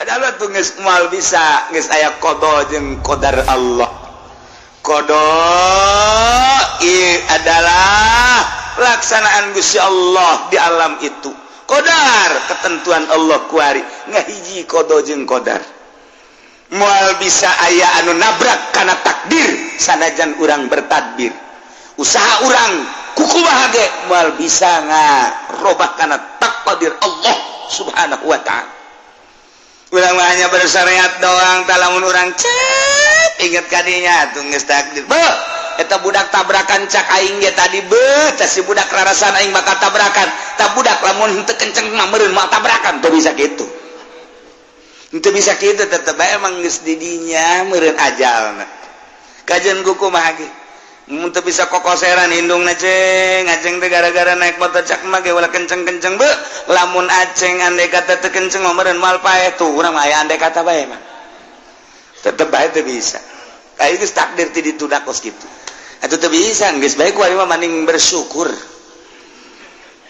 Padahal tuh geus moal bisa, geus aya qada jeung qadar Allah. Qada ieu adalah pelaksanaan Gusti Allah di alam itu. Qadar ketentuan Allah kuari ngahiji qada jeung qadar. Moal bisa aya anu nabrak kana takdir sanajan urang bertadbir. Usaha urang kukumaha ge moal bisa ngarobah kana takdir Allah Subhanahu wa ta'ala. Urang mah hanya bersyariat doang, tah lamun urang cep inget kadinya tuh geus takdir. Beuh, eta budak tabrakan cak aing ge tadi beuh, tah si budak rarasan aing bakal tabrakan. Tah budak lamun henteu kenceng mah meureun moal tabrakan, teu bisa kitu. Henteu bisa kitu, tetep bae emang geus di dinya meureun ajalna. Kajian kumaha ge. Mun teu bisa kokoseran indungna ceng, aceng teh gara-gara naik motor cak mah ge ulah kenceng-kenceng beuh. Lamun aceng andai kata teu kenceng mah meureun moal paeh tuh, urang mah aya andai kata bae mah. Tetep bae teu bisa. Kayak geus takdir ti ditu da kos kitu. Atuh teu bisa, geus bae ku ari mah mending bersyukur.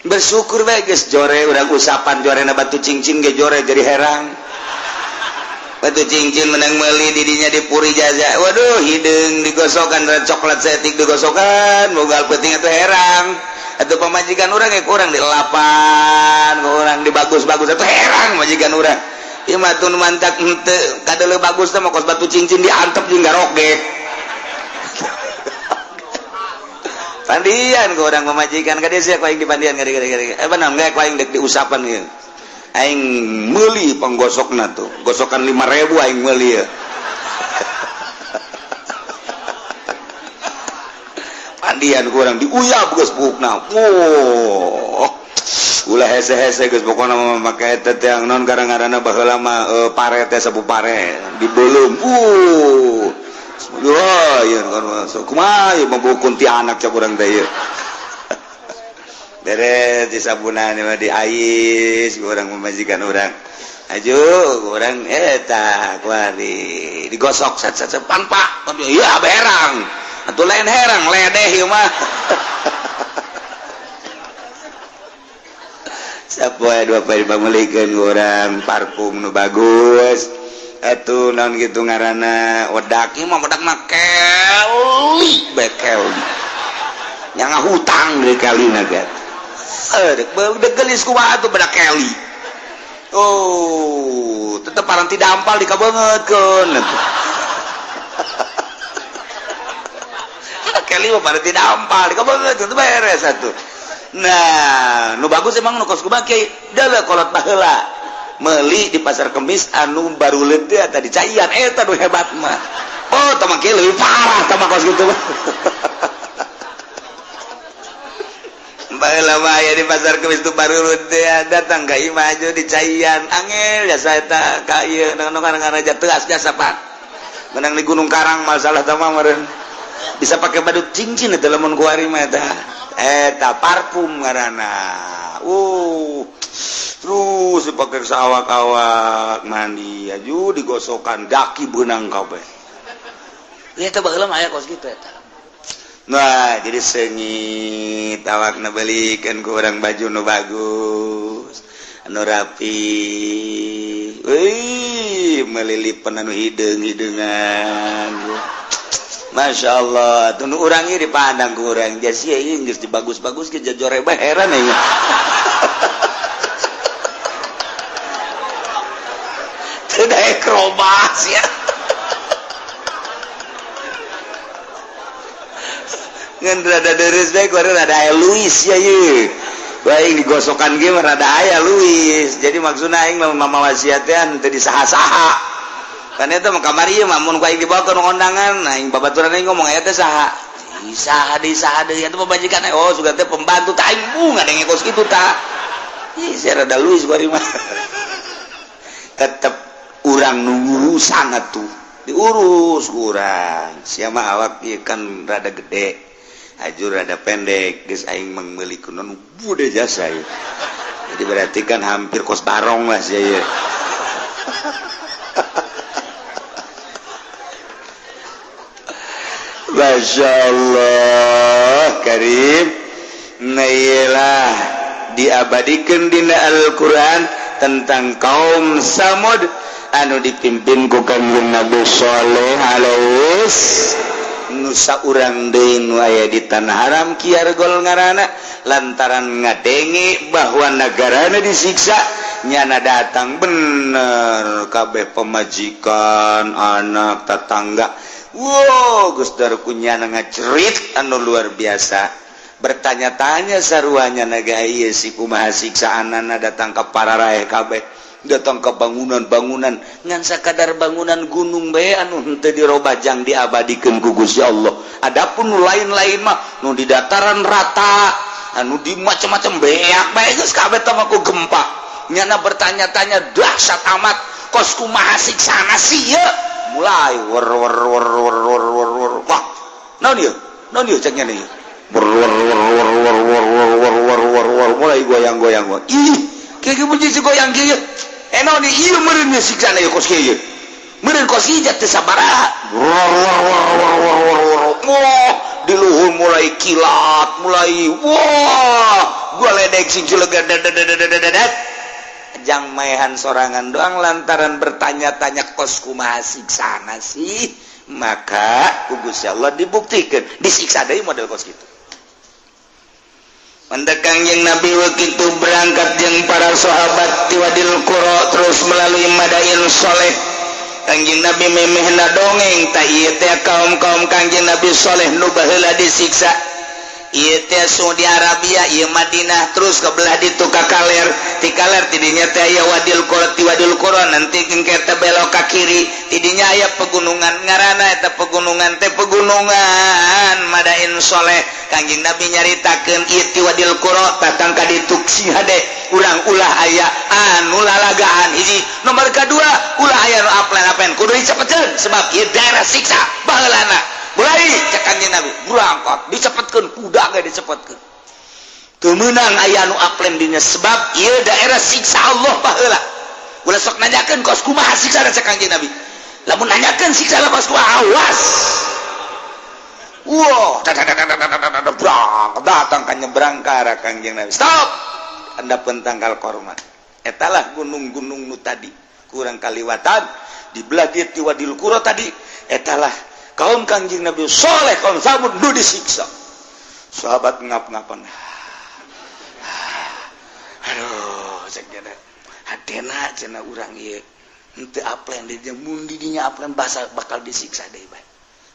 Bersyukur bae geus jore urang usapan jorena batu cincin ge jore jadi herang. Batu cincin menang meuli didinya di puri jaza. Waduh, hideung digosokan coklat setik digosokan, bogal peuting atuh herang. Atuh pamajikan urang ge kurang dilapan, kurang dibagus-bagus atuh herang majikan urang. Ieu mah tun mantak henteu kadeuleu bagus teh mah kos batu cincin diantep jeung garogek. Pandian ku urang pamajikan ka dieu sia ku aing dipandian gade-gade. Eh benar ge ku aing deuk diusapan ieu. Aing meuli panggosokna tuh, gosokan 5.000 aing meuli ya. Pandian ku urang diuyap geus buukna. Wah, ulah hese-hese geus pokona mah make eta teh naon gara-garana baheula mah pare teh sapu pare dibeuleum. Wah, ieu kan kumaha ieu mah kuntianak cak urang teh ieu. Beres disabunan mah diais urang pamajikan urang. Aju urang eta kuari digosok sat sat panpa. Iya berang. Atuh lain herang ledeh ieu mah. Sapoe dua poe dipameulikeun urang parfum nu bagus. Atuh naon kitu ngaranna wedak ieu mah wedak mah keli bae keli. Nya ngahutang deui kalina ge. Gelis kumaha atuh bedak keli. Oh, tetep paranti dampal dikabeungeutkeun. Keli mah paranti dampal dikabeungeutkeun teu beres atuh. Nah, nu bagus emang nu kos kumaha kiai deuleu kolot baheula. Meuli di pasar Kemis anu baruleut teh eta dicaian eta nu hebat mah. Oh, tah mah kieu leuwih parah tah mah kos kitu mah. Baheula mah aya di pasar Kemis tu baruleut teh datang ka imah aju dicaian angel jasa eta ka ieu nu ngaran teas jasa Pak. Menang di Gunung Karang masalah tah mah meureun. Bisa pakai badut cincin eta lamun kuari mah eta. Eta parfum ngaranna. Terus dipakai sawak-awak mandi aju digosokan daki beunang kabeh. Ieu teh baheula mah aya kos kitu eta. Nah, jadi sengit awakna belikeun ku urang baju nu bagus, anu rapi. Wih, melilipan anu hideung-hideungan. Masya Allah, tuh nu urang ieu dipandang ku urang. Jasi ieu geus dibagus-bagus ge jajore bae heran ieu. Teu daek robah sia. Ngan rada deres bae ku rada aya Luis ya ieu. Baik digosokan ge mah rada aya Luis. Jadi maksudna aing lamun mama wasiat teh teu disaha-saha. Kan eta mah kamari ieu mah mun ku aing dibawa ke undangan, aing babaturan aing ngomong aya teh saha. Saha deui saha deui eta pamajikan oh sugan teh pembantu tah aing bunga denge kos kitu tah. Ih sia rada Luis bari mah. Tetep urang nu ngurusan atuh. Diurus urang. Sia mah awak ieu kan rada gede. Ajur rada pendek geus aing mah meuli kunon bude jasa ieu. Jadi berarti kan hampir kos barong lah sia ieu. Masya Allah Karim. Nah iyalah diabadikan dina Al-Quran tentang kaum Samud anu dipimpin ku Kangjeng Nabi Shaleh alaihis nusa urang deui nu aya di tanah haram Kiargol ngaranna lantaran ngadenge bahwa negarana disiksa nyana datang bener kabeh pemajikan anak tetangga. Wow, Gus Dar kunyana ngacerit anu luar biasa, bertanya-tanya saruanya naga ieu si kumaha siksaanana. Datang ke para raeh kabeh, datang ke bangunan-bangunan, ngan sakadar bangunan gunung bae anu henteu dirobajang diabadikeun ku Gusti Allah. Adapun nu lain-lain mah, nu di dataran rata, anu di macam-macam, beak bae geus kabeh teh ku gempa. Nyana bertanya-tanya, dahsyat amat, kos kumaha siksana sih ieu. Mulai wer wer wer wer wer wer wer, wah, naon ieu, naon ieu, cek nya ieu, wer wer wer wer wer wer wer wer wer wer wer, mulai goyang-goyang. Ih, kayak bunyi si goyang kieu, eh, naon ieu, meureun siksana ieu kos kieu, meureun kos ieu teh sabaraha, wer wer wer wer wer wer wer. Wah, di luhur mulai kilat, mulai wah, gua ledek sing julega jang maehan sorangan doang lantaran bertanya-tanya kos kumaha siksana sih. Maka ku Gusti Allah dibuktikan disiksa deui model kos kitu. Manda Kangjeng Nabi begitu berangkat jeung para sahabat ti Wadil Qura terus melalui Madain Soleh. Kangjeng Nabi memehna dongeng, tah ieu teh kaum-kaum Kangjeng Nabi Soleh nu baheula disiksa. Ieu teh Saudi Arabia, ieu Madinah, terus ke belah ditu ka kaler, ti kaler tidinya teh aya Wadil Qura, ti Wadil Qura nanti engke teh belok ka kiri, tidinya aya pegunungan, ngaranna eta pegunungan teh pegunungan Madain Soleh. Kangjeng Nabi nyaritakeun ieu ti Wadil Qura datang ka ditu, si hade urang ulah aya anu lalagaan hiji, nomor kedua ulah aya nu aplen-aplen, kudu dicepetkeun sebab ieu daerah siksa baheulana. Mulai cek Kangjeng Nabi berangkat, dicepetkeun, kuda ge dicepetkeun, teu meunang aya anu aplen dinya sebab ieu daerah siksa Allah baheula. Ulah sok nanyakeun kos kumaha siksa cek Kangjeng Nabi. Lamun nanyakeun siksa kos kumaha, awas. Wah, datang kan nyebrang ke arah Kangjeng Nabi, stop anda tangkal korma. Etalah gunung-gunung nu tadi kurang kaliwatan di belah dieu ti Wadil Qura tadi, etalah kaum Kangjeng Nabi Soleh, kaum Samud nu disiksa. Sahabat ngap-ngapan, aduh, cek hadena cenah urang ieu henteu aplen di dieu, mun di dinya aplen basa bakal disiksa deui bae.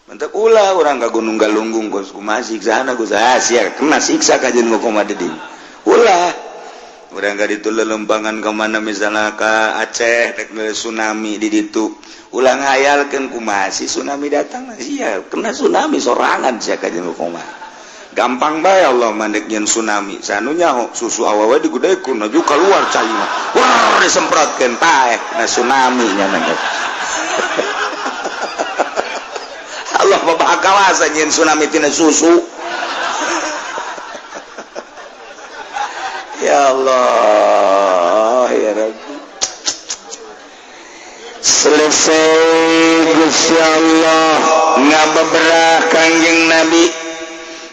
Mentek ulah urang ka Gunung Galunggung, kos kumaha siksana Gus, ah sia kena siksa kajeun kumaha di dieu. Ulah urang ka ditu lelempangan ka mana, misalnya ka Aceh rek tsunami di ditu, ulah ngayalkeun kumaha sih tsunami datang, sia kena tsunami sorangan sia kajeun kumaha. Gampang bae Allah mandek nyeun tsunami, sanu nyaho susu awewe digudekeun aju keluar cai mah, wah, disemprotkeun, paeh kena tsunami nya. Allah mah kawasa nyeun tsunami tina susu. Ya Allah ya Rabbi, selesai Gusti Allah ngabeberah Kangjeng Nabi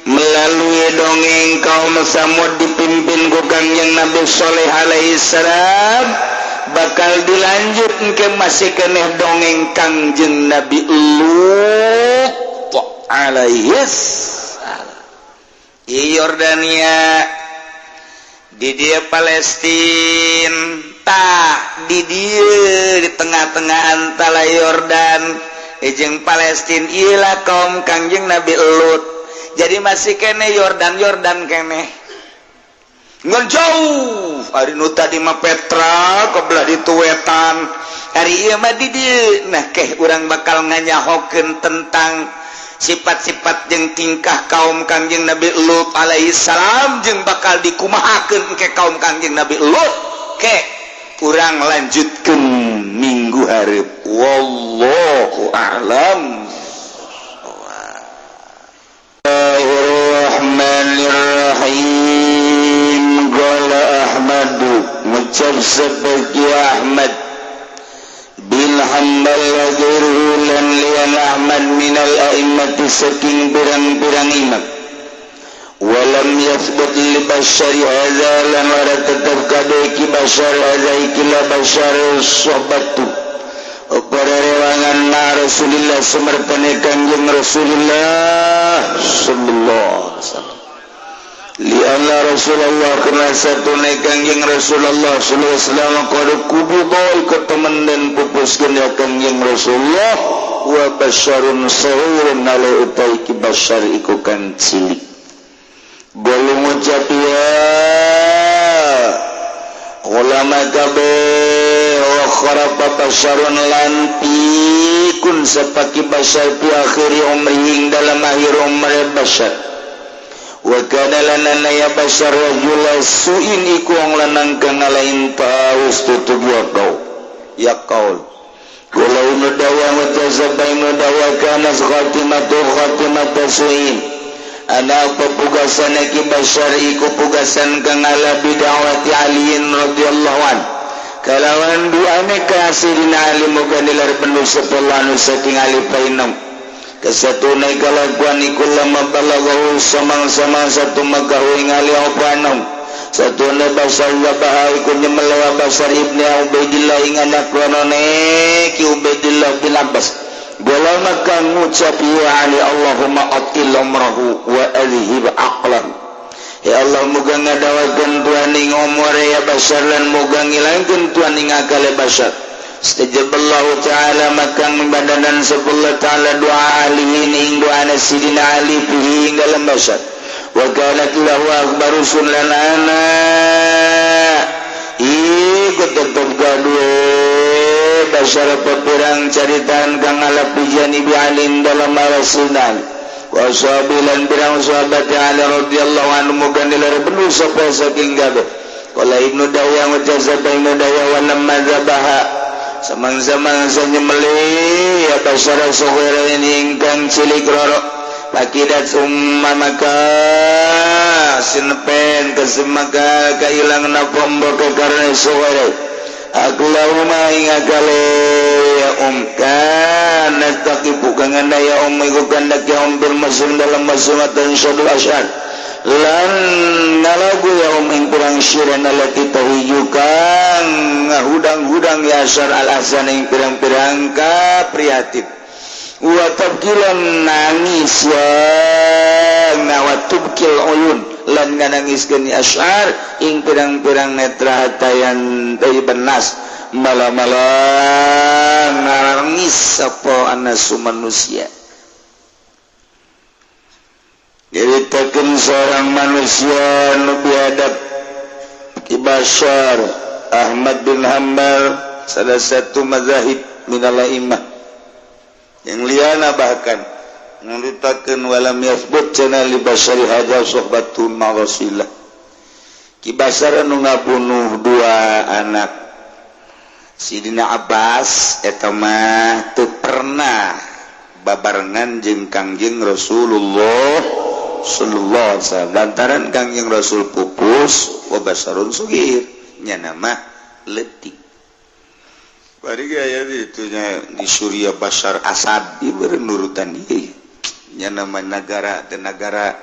melalui dongeng kaum Samud dipimpin ku Kangjeng Nabi Sholeh alaihi salam. Bakal dilanjut ke masih keneh dongeng Kangjeng Nabi Lut alaihi salam. Di Yordania, di dia Palestina, tah di dia di tengah-tengah antara Yordan jeung Palestina ilah kaum Kangjeng Nabi Lut. Jadi masih kene Yordan, Yordan kene ngan jauh. Ari nu tadi mah Petra ke belah ditu wetan, ari ieu mah di dieu. Nah, keh urang bakal nganyahokeun tentang sifat-sifat jeung tingkah kaum Kangjeng Nabi Lut alaihi salam jeung bakal dikumahakeun ke kaum Kangjeng Nabi Lut. Ke urang lanjutkeun minggu hareup, wallahu a'lam. Bismillahirrahmanirrahim. Qala Ahmadu, ngucap seperti Ahmad bin Hanbal wa ghairuhu lan liyan Ahmad minal a'immati saking pirang-pirang imam. Walam yathbut li Basyari hadza, lan ora tetep kade ki Basyar hadza ikilah Basyar sohbatu apa rewangan ma Rasulillah sumertane Kangjeng Rasulullah sallallahu alaihi wasallam. Lianna Rasulullah, karena satune Kangjeng Rasulullah sallallahu alaihi wasallam qad qubida, iku temen den pupuskeun ya Kangjeng Rasulullah, wa basyarun saghirun, ala utai ki Basyar iku kan cilik. Golu ngucap ya ulama kabeh, wa kharafa basyarun, lan pikun sapaki Basyar, fi akhiri umrihi, dalam akhir umur Basyar. Wa kana lana ya Basyar rajula suin, iku wong lanang kang ngalain taus tutug ya kau ya kaul. Walau ibnu dawa wa tazabba ibnu dawa kana khatimatu khatimatu suin. Ana apa pugasan ki Basyar iku pugasan kang ala bid'awati Aliin radhiyallahu an, kalawan duane ka Sidina Ali, muga nilar penuh sepuluh saking Ali painam. Kesatune kalakuan iku lama balaghahu, samang-samang satu makahu ing Ali apa anam satune Basyar wa iku nyemelewa Basyar ibni Ubaidillah ing anak lanone ki Ubaidillah bin Abbas. Bola maka ngucap ya Ali, Allahumma atil umrahu wa adhib aqlahu. Ya Allah, muga ngadawakeun Tuhan ing umure ya Basyar lan muga ngilangkeun Tuhan ing akale Basyar. Istajaballahu ta'ala, maka membadanan sepuluh ta'ala doa Ali ing doa Sidina Ali fihi ing dalam Basyar. Wa kanat lahu akhbaru lan ana iku tetep gaduh Basyar pirang caritaan kang ala pijani bi alin dalam rasulan wa sahabilan pirang sahabat Ali radhiyallahu anhu, muga nilar benuh sapa saking gabe. Qala Ibnu Dawya wa jazaba Ibnu Dawya wa lamma dzabaha, samang-samang nyembelih ya Basyar saghira ingkang cilik roro, pakidat summa, maka sinepen kesemaka kailang napa mbok karena saghira Allahumma ing akale ya kana taqifu, kang ya iku kandak ya bil masum dalam masumatan syadul asyad lan ngalagu ya ing pirang syiran allati tahiju, kang ngahudang-hudang ya asyar al ahzan ing pirang-pirang kaprihatin, wa tabkilan nangis ya wa tubkil uyun, lan nganangiskeun asyar ing pirang-pirang netra hatayan dari benas mala-mala nangis sapa anasu manusia. Nyaritakeun seorang manusia nu biadab, Ki Basyar. Ahmad bin Hanbal salah satu mazahib minal a'immah yang liana, bahkan nyaritakeun walam yathbut cenah li Basyari hadza sohbatun ma Rasulillah. Ki Basyar anu ngabunuh dua anak Sidina Abbas eta mah teu pernah babarengan jeung Kangjeng Rasulullah sallallahu alaihi wasallam, lantaran Kangjeng Rasul pupus wa basyarun sugir, nya nama leutik. Bari gaya itunya di Suriah Bashar Asad di nurutan ieu nya nama negara dan negara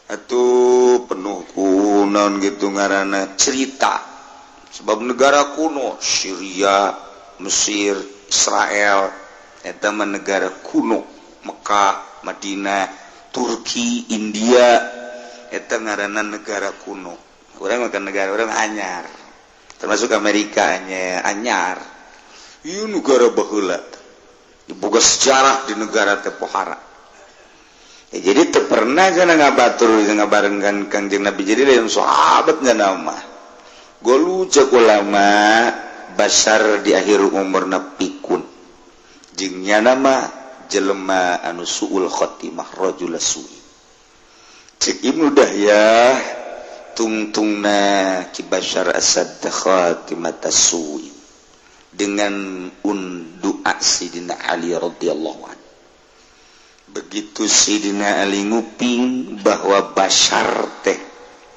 atau penuh kunon gitu ngaranna cerita, sebab negara kuno Syria, Mesir, Israel eta mah negara kuno, Mekah, Madinah, Turki, India eta ngaranna negara kuno. Urang makan negara urang anyar, termasuk Amerika nya anyar. Ieu negara baheula, diboga sejarah di negara teh pohara ya, jadi teu pernah kana ngabatur ngabarengkan Kangjeng Nabi, jadi lain sahabat nama golu. Cek ulama, Basyar di akhir umurna pikun jeung nama jelema anu suul khotimah, rajul su'i. Cek Ibnu Dahyah, tungtungna Ki Basyar Asad khatimata su'i dengan undu'a Sidina Ali radhiyallahu anhu. Begitu Sidina Ali nguping bahwa Basyar teh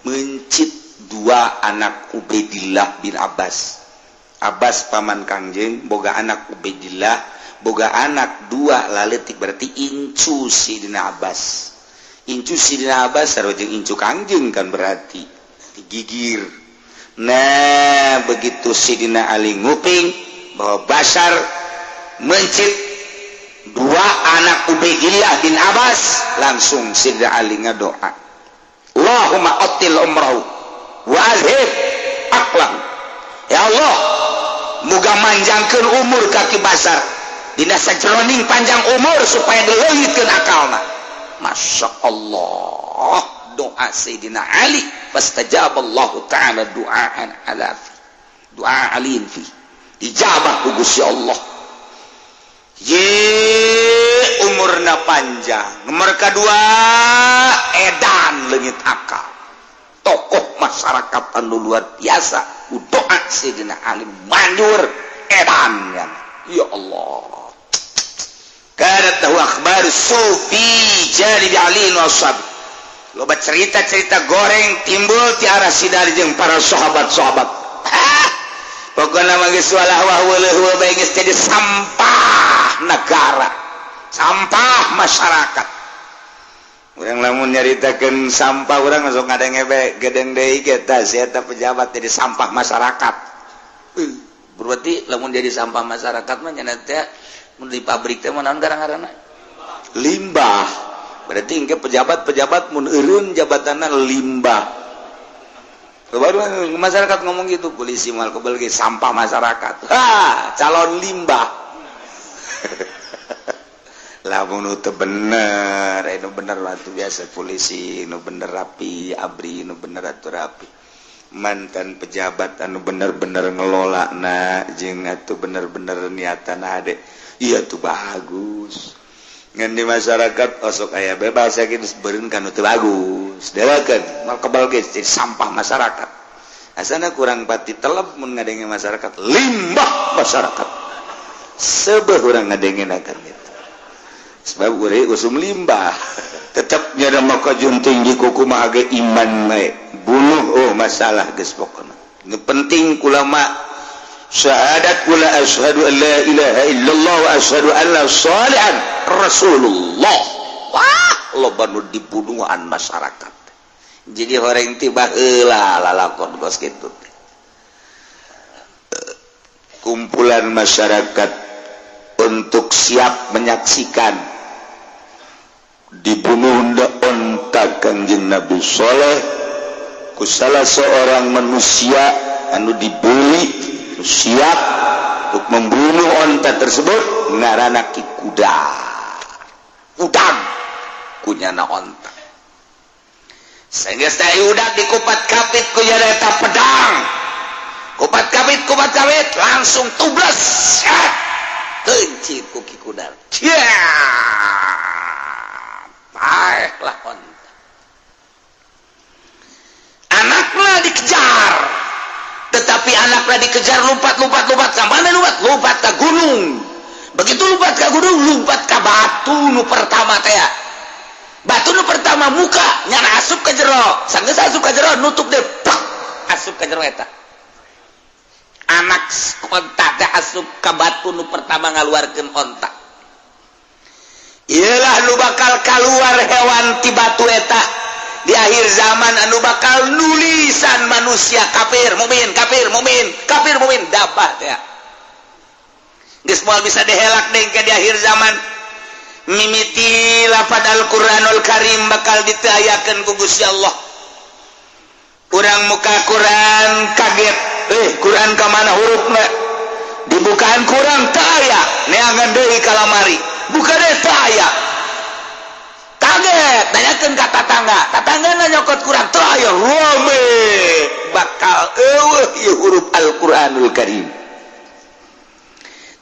mencit dua anak Ubaidillah bin Abbas. Abbas paman Kangjeng boga anak Ubaidillah, boga anak dua laletik, berarti incu Sidina Abbas. Incu Sidina Abbas sarua jeung incu Kangjeng kan, berarti digigir. Nah, begitu Sidina Ali nguping bahwa Basar mencit dua anak Ubaidillah bin Abbas, langsung Sidina Ali ngadoa, "Allahumma atil umrahu wa azhib aqlahu." Ya Allah, muga manjangkeun umur ka Ki Basar, dina sajeroning panjang umur supaya dileungitkeun akalna. Masya Allah, doa Sayyidina Ali, fastajaballahu ta'ala du'aan ala fi doa Ali fi ijabah ku Gusti Allah. Ye, umurna panjang, nomor kedua edan, leungit akal, tokoh masyarakat anu luar biasa. Doa Sayyidina Ali manjur, edan ya, ya Allah. Kanat lahu akhbar sufi janibi Ali wa ashab. Loba cerita-cerita goreng timbul ti arah Sidar jeung para sahabat-sahabat. Ah, pokokna mah geus walah wah weuleuh bae, geus jadi sampah negara, sampah masyarakat. Urang lamun nyaritakeun sampah, urang masuk ngadenge bae gedeng deui kita si eta pejabat jadi sampah masyarakat. Berarti lamun jadi sampah masyarakat mah nya teh mun di pabrik teh mah naon garang-garana? Limbah. Berarti engke pejabat-pejabat mun eureun jabatanna limbah. Baru masyarakat ngomong gitu, polisi mal kebel ge sampah masyarakat. Ha, calon limbah. Lamun teu bener, nu bener waktu biasa polisi nu bener rapi, ABRI nu bener atuh rapi. Mantan pejabat anu bener-bener ngelola na jeung atuh bener-bener niatan ade. Iya tuh bagus. Ngan di masyarakat osok aya bebas ya gitu, beureun kan teu bagus. Delakeun mal kebal ge jadi sampah masyarakat. Asana kurang pati telep mun ngadenge masyarakat limbah masyarakat. Sebeh urang ngadenge akan gitu. Sebab ure usum limbah tetap nyada maka tinggi kuku mah ge iman bae bunuh. Oh, masalah geus pokona nu penting kulama syahadat kula, asyhadu an la ilaha illallah wa asyhadu anna salihan rasulullah. Wah, loba nu dibunuhan masyarakat, jadi horeng tiba heula lalakon kos kitu. Kumpulan masyarakat untuk siap menyaksikan dibunuh onta Kangjeng Nabi Soleh ku salah seorang manusia anu dibeli, siap untuk membunuh onta tersebut, ngaranna Ki Kuda udang kunyana onta. Sehingga saya udah dikupat kapit kunyana eta pedang, kupat kapit, kupat kapit, langsung tubles kencit ku Ki Kudar. Paeh lah onta. Anaknya dikejar, tetapi anaknya dikejar, lompat, lompat, lompat ke mana? Lompat, lompat ke gunung. Begitu lompat ke gunung, lompat ke batu nu pertama teh. Batu nu pertama muka nyana, asup ke jero. Sanggeus asup ke jero, nutup deh, plak, asup ke jero. Eta anak onta teh asup ke batu nu pertama, ngaluarkeun onta. Iyalah nu bakal keluar hewan ti batu eta di akhir zaman, anu bakal nulisan manusia kafir mukmin, kafir mukmin, kafir mukmin, dapat ya. Geus moal bisa dihelak deui ke di akhir zaman. Mimiti lafad Al-Qur'anul Karim bakal ditayakeun ku Gusti Allah. Urang muka Quran kaget, eh, Quran ka mana hurufna? Dibukaan Quran teu aya, neangan deui ka lamari, buka deh, teu aya. Kaget, nanyakeun ka tatangga, tatangga nyokot Quran, teu aya. Rame, bakal eueuh ieu huruf Al-Qur'anul Karim.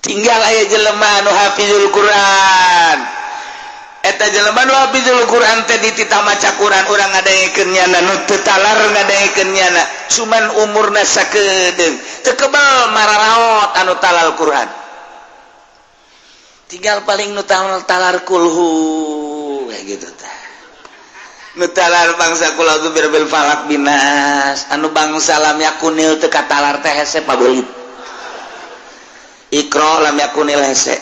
Tinggal aya jelema anu hafizul Quran. Eta jelema nu hafizul Quran teh dititah maca Quran, urang ngadengekeun nyana, nu teu talar ngadengekeun nyana, cuman umurna sakedeung, teu kebal mararaot anu talar Quran. Tinggal paling nu talar kulhu kayak gitu tah, nu talar bangsa qul a'udzu birabbil falaq, binas, anu bangsa lam yakunil teu katalar teh hese pabelit. Iqra, lam yakunil hese,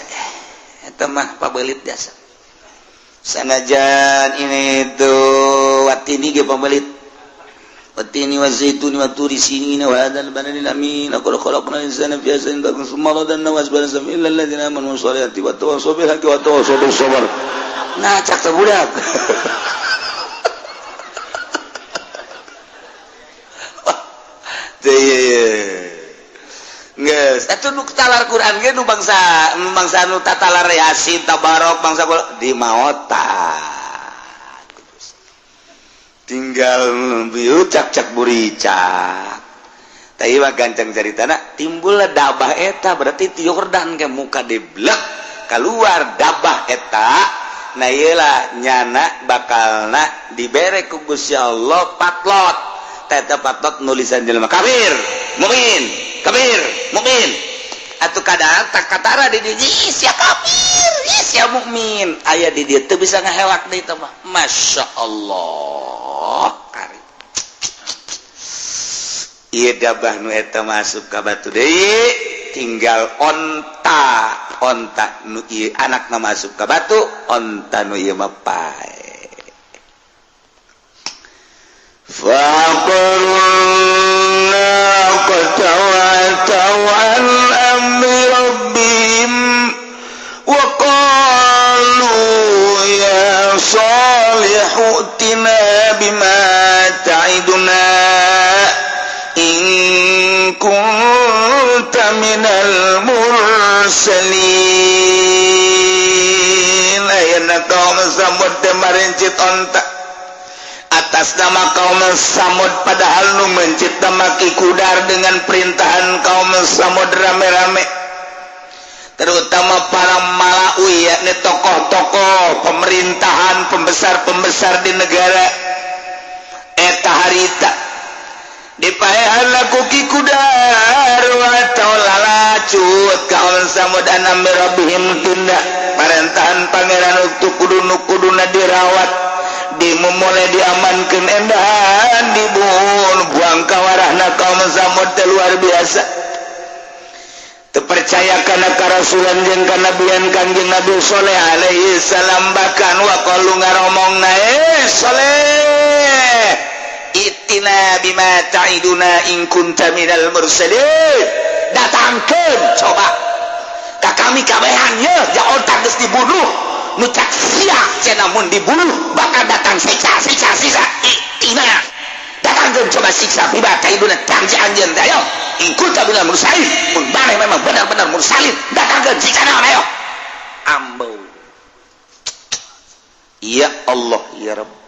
eta mah pabelit biasa. Sanajan ini tuh watini ge pambelit. Watini wa zaituni wa turi sinina wa hadzal baladil amin laqad khalaqnal insana fi ahsani taqwim tsumma radadnahu asfala safilin illa alladziina amanu washolihati wa tawassaw bil haqqi wa tawassaw bis sabr. Nah, cak teh budak. Geus, atuh nu talar Quran ge nu bangsa bangsa nu tatalar Yasin, Tabarok, bangsa di maota. Tinggal bieu cak-cak buricak. Tah ieu mah gancang caritana timbullah dabah eta berarti ti Yordan ke muka diblek keluar dabah eta. Nah ieu lah nyana bakalna dibere ku Gusti Allah patlot. Eta patlot nulisan jelema kafir, mukmin, kafir, mukmin. Atuh kadang tak katara di dieu sia kafir, sia mukmin. Aya di dieu teu bisa ngahewak deui teh mah. Masya Allah. Kari. Ieu dabah nu eta masuk ka batu deui, tinggal onta, onta nu ieu anakna masuk ka batu, onta nu ieu mah pae. فعقروا الناقة وعتوا عن أمر ربهم وقالوا يا صالح ائتنا بما تعدنا إن كنت من المرسلين. Ayeuna kaum Samud teh marencit onta atas nama kaum Samud, padahal nu mencit maki kudar dengan perintahan kaum Samud rame-rame, terutama para malaui, yakni tokoh-tokoh pemerintahan, pembesar-pembesar di negara eta harita dipaehan laku Ki Kudar atau lalacut kaum Samud an amri rabbihim tunda parentahan pangeran untuk kudu nu kuduna dirawat dimulai diamankan endahan dibunuh buang kawarahna kaum Samud teh luar biasa terpercaya karena karasulan jeung kanabian Kangjeng Nabi Soleh alaihi salam, bahkan wa qalu ngaromongna Soleh itina bima ta'iduna in kunta minal mursalin, datangkeun coba ka kami kabehan ye ja onta geus dibunuh nu cak sia cenah mun dibunuh bakal datang siksa siksa siksa, itina datangkeun coba siksa bima ta'iduna janji anjeun ayo in kunta minal mursalin, mun maneh memang benar-benar mursalin datangkeun siksa naon ayo ambo. Ya Allah ya Rabb.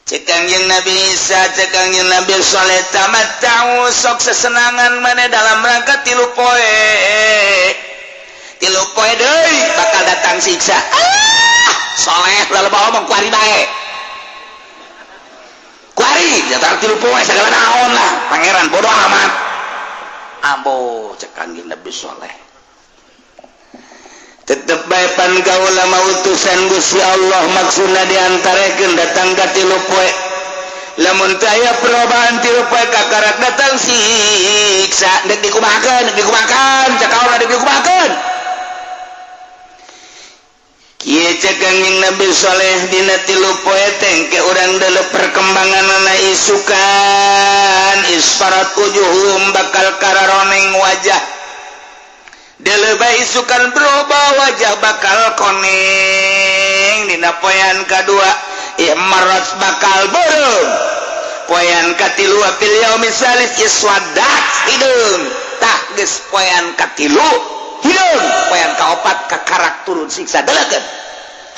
Cek Kangjeng Nabi Isa, cek Kangjeng Nabi Soleh, tamatta'u sok sesenangan mana dalam rangka 3 poe. 3 poe deui bakal datang siksa. Ah, Soleh lalu bawa omong kuari bae. Kuari datang 3 poe segala naon lah, pangeran bodoh amat. Ambo cek Kangjeng Nabi Soleh. Tetep bae pan kaula mah utusan Gusti Allah maksudna diantarekeun datang ka 3 poe. Lamun teu aya perubahan 3 poe kakarak datang siksa deuk dikumahakeun, deuk dikumahakeun, cek kaula deuk dikumahakeun. Kieu cek Kangjeng Nabi Soleh dina 3 poe teh engke urang deuleu perkembanganna isukan isfarat wujuhum bakal kararoneng wajah. Deleba isukan berubah wajah bakal koneng dina poean kadua imarat bakal beureum poean katilu fil yaumi salis iswadat hideung tah geus poean katilu hideung poean kaopat kakarak turun siksa delegeun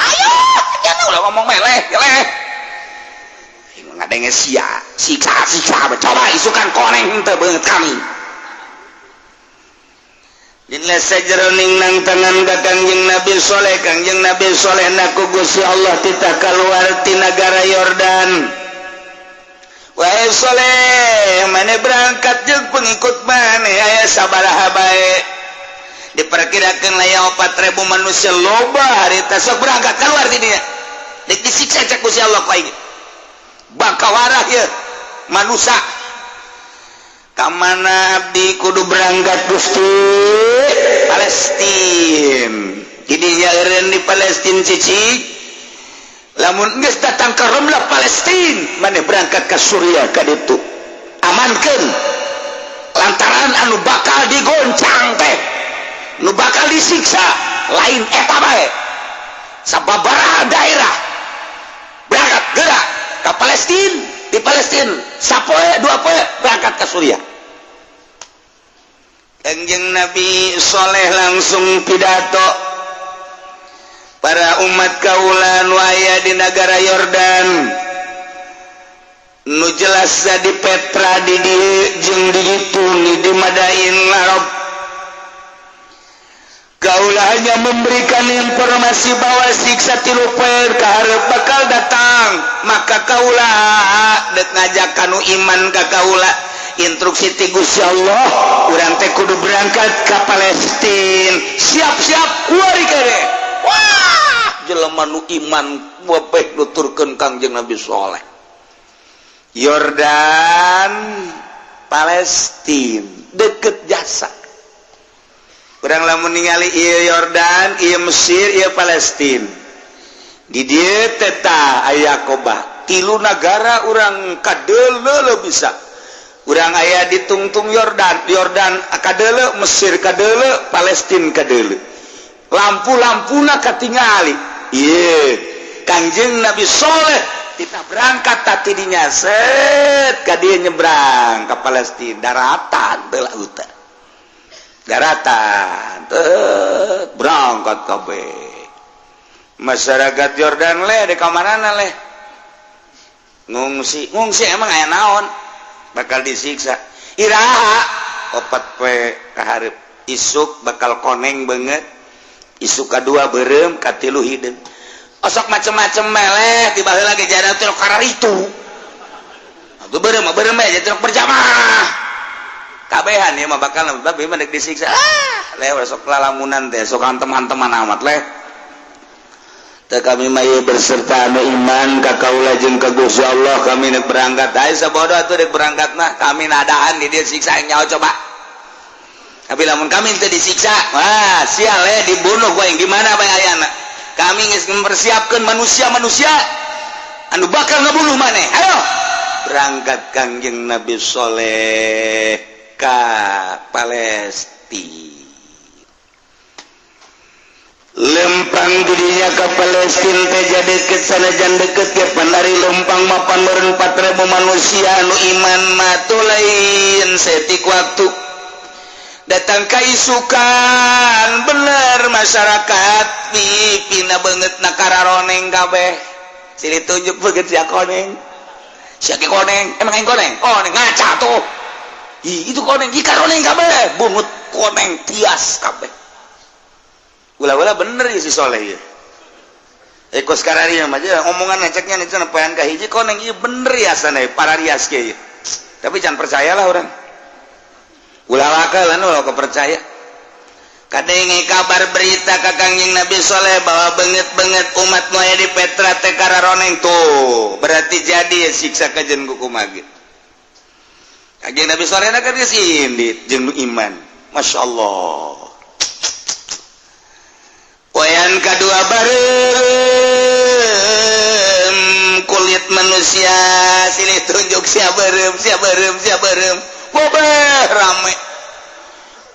ayo jangan ulah ngomong meleh meleh ngadenge sia siksa siksa coba isukan koneng teu beungeut kami. Dina sajeroning nang tangan ka Kangjeng Nabi Soleh, Kangjeng Nabi Soleh naku Gusti Allah titah keluar ti nagara Yordan. Wahai Soleh, mane berangkat jeung pengikut mane aya sabaraha bae. Diperkirakan aya 4.000 manusia loba harita sok berangkat keluar ti dinya. Deuk disiksa cek Gusti Allah ku aing. Bangkawarah ieu manusia. Kamana abdi kudu berangkat Gusti? Palestin. Didinya eureun di Palestina cicing. Lamun geus datang ke Ramlah Palestina, maneh berangkat ke Suriah ka ditu. Amankeun lantaran anu bakal digoncang teh, nu bakal disiksa lain eta bae. Sababaraha daerah berangkat gerak ke Palestina, di Palestina sapoe 2 poe berangkat ke Suriah. Kanjeng Nabi Soleh langsung pidato, "Para umat kaula nu aya di negara Yordan, nu jelas di Petra, di dieu jeung di ditu di Madain Arab, kaula hanya memberikan informasi bahwa siksa 3 poe kaharep bakal datang. Maka kaula dek ngajak kanu iman ka kaula, instruksi ti Gusti Allah, urang teh kudu berangkat ke Palestina. Siap-siap kuari kene." Wah, jelema nu iman webeh nuturkeun Kangjeng Nabi Soleh. Yordan Palestina deket jasa. Urang lamun ningali ieu Yordan, ieu Mesir, ieu Palestina, di dieu teh tah aya Aqabah. Tilu nagara urang kadeuleu bisa. Urang aya di tungtung Yordan, Yordan kadeuleu, Mesir kadeuleu, Palestina kadeuleu, lampu-lampuna katingali. Ieu Kangjeng Nabi Soleh kita berangkat tadi dinya, set ka dieu, nyebrang ke Palestina, daratan teu lautan, daratan teu berangkat kabeh. Masyarakat Yordan leh di kamarana leh ngungsi ngungsi, emang aya naon bakal disiksa? Iraha? 4 poe kaharep, isuk bakal koneng banget, isuk kedua berem, katilu hideung. Osok macem-macem meleh tiba lagi jadi tilok kararitu atuh. Beureum mah beureum bae, jadi berjamaah kabehan ya mah bakal babi mah disiksa. Ah leh, sok lalamunan teh sok antem-anteman amat leh. Teu kami mah ieu berserta anu iman ka kaula jeung ka Gusti Allah. Kami nek berangkat aya sabodo atuh dek berangkat mah. Kami nadaan di dieu siksa yang nyawa coba, tapi lamun kami teu disiksa, wah sial eh, dibunuh gua yang di mana bae ayana. Kami geus mempersiapkan manusia-manusia anu bakal ngebunuh maneh. Ayo berangkat. Kangjeng Nabi Soleh ka Palestina, lempang dirinya ke Palestina teh jadi deket. Sanajan deket ke pandari lempang mapan meureun 4000 manusia anu iman mah lain setik waktu. Datang ka isukan, bener masyarakat pipina banget na kararoneng kabeh. Silih tunjuk beget, sia koneng, sia koneng, emang aing koneng? Koneng ngaca tuh. Ih, itu koneng, ih karoneng kabeh, bungut koneng tias kabeh. Ulah-ulah bener ya si Soleh ya. Eko sekarang ya aja omongan ngeceknya nih cenah poean kahiji koneng, iya bener ya sana para rias ke. Tapi jangan percayalah orang. Ulah wakalan ulah kepercaya. Kadenge kabar berita ka Kangjeng Nabi Soleh bahwa banget-banget umat nu aya di Petra teh kararoneng tuh, berarti jadi siksa kajen kukumaha ge. Kangjeng Nabi Soleh kan geus indit jeung nu iman. Masya Allah. Poean kedua bareng kulit manusia, silih tunjuk, sia beureum, sia beureum, sia beureum. Bobeh rame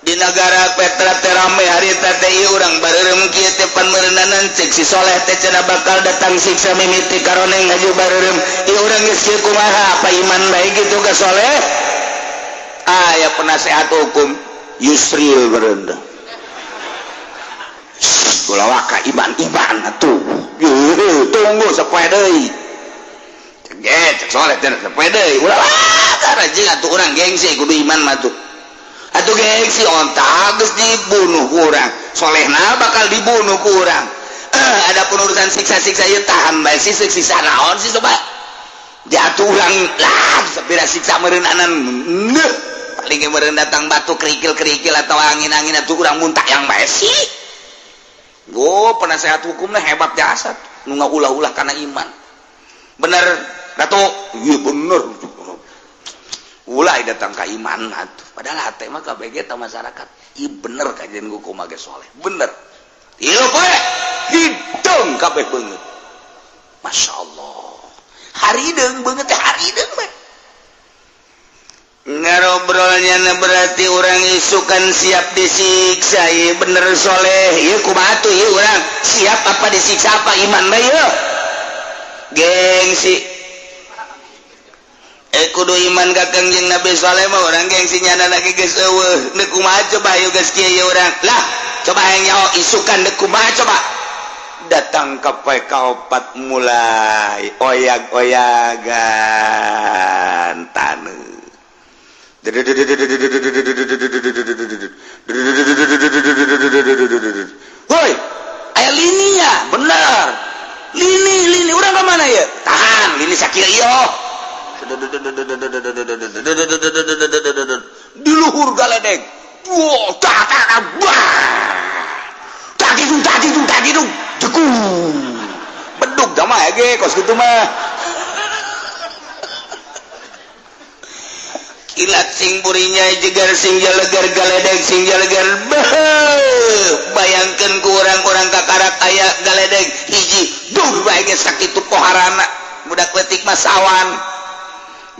di negara Petra teh rame harita teh. Ieu urang bareureum kieu teh pan meureunanan cek si Soleh teh cenah bakal datang siksa mimiti karoneng ngaju bareureum. Ieu urang geus kieu kumaha? Apa iman bae gitu ka Soleh? Aya penasehat hukum Yusril berenda. Ulah waka iman iman atuh, tunggu sapoe deui. Cek cek Soleh teh sapoe deui. Ulah waka jeung atuh urang gengsi, kudu iman mah tuh atuh. Gengsi onta geus dibunuh ku urang, Solehna bakal dibunuh ku urang. Ada urusan siksa-siksa ieu tahan bae sih. Siksa naon sih coba jatuh urang lah sapira siksa meureunanan neuh paling meureun datang batu kerikil-kerikil atau angin-angin atuh urang muntah yang bae sih. Go penasehat hukumnya hebat jasa nu ulah-ulah karena iman. Bener Ratu? Iya bener, ulah datang ke iman atuh. Padahal hati mah KBG ta masyarakat, iya bener kajian hukum ge Soleh bener. 3 poe hideung kabeh beungeut. Masya Allah, harideung beungeut teh, harideung we. Ngarobrolnya na berarti orang isukan siap disiksa. Iya bener soleh. Iya kumaha tuh? Iya orang siap apa disiksa, apa iman bae? Ieu gengsi, eh, kudu iman ka Kangjeng Nabi Soleh mah. Orang gengsi nyana lagi geus eueuh. Deuk kumaha coba? Ieu geus kieu ieu urang lah. Coba hayang nyaho isukan deuk kumaha coba? Datang ke poe kaopat, mulai oyag-oyagan taneuh. Woi, aya lininya bener, lini lini urang ke mana ya? Tahan lini sakieu ieu di luhur galedeg. Wow, tak tak tak, wah, tak gitu tak gitu tak gitu, jegung beduk jamaah ge kos kitu mah. Kilat sing burinya jegar, sing jalegar, galedeg sing jalegar. Bayangkan ku orang-orang kakarak aya galedeg hiji duh bae ge sakitu poharana. Budak leutik mah sawan,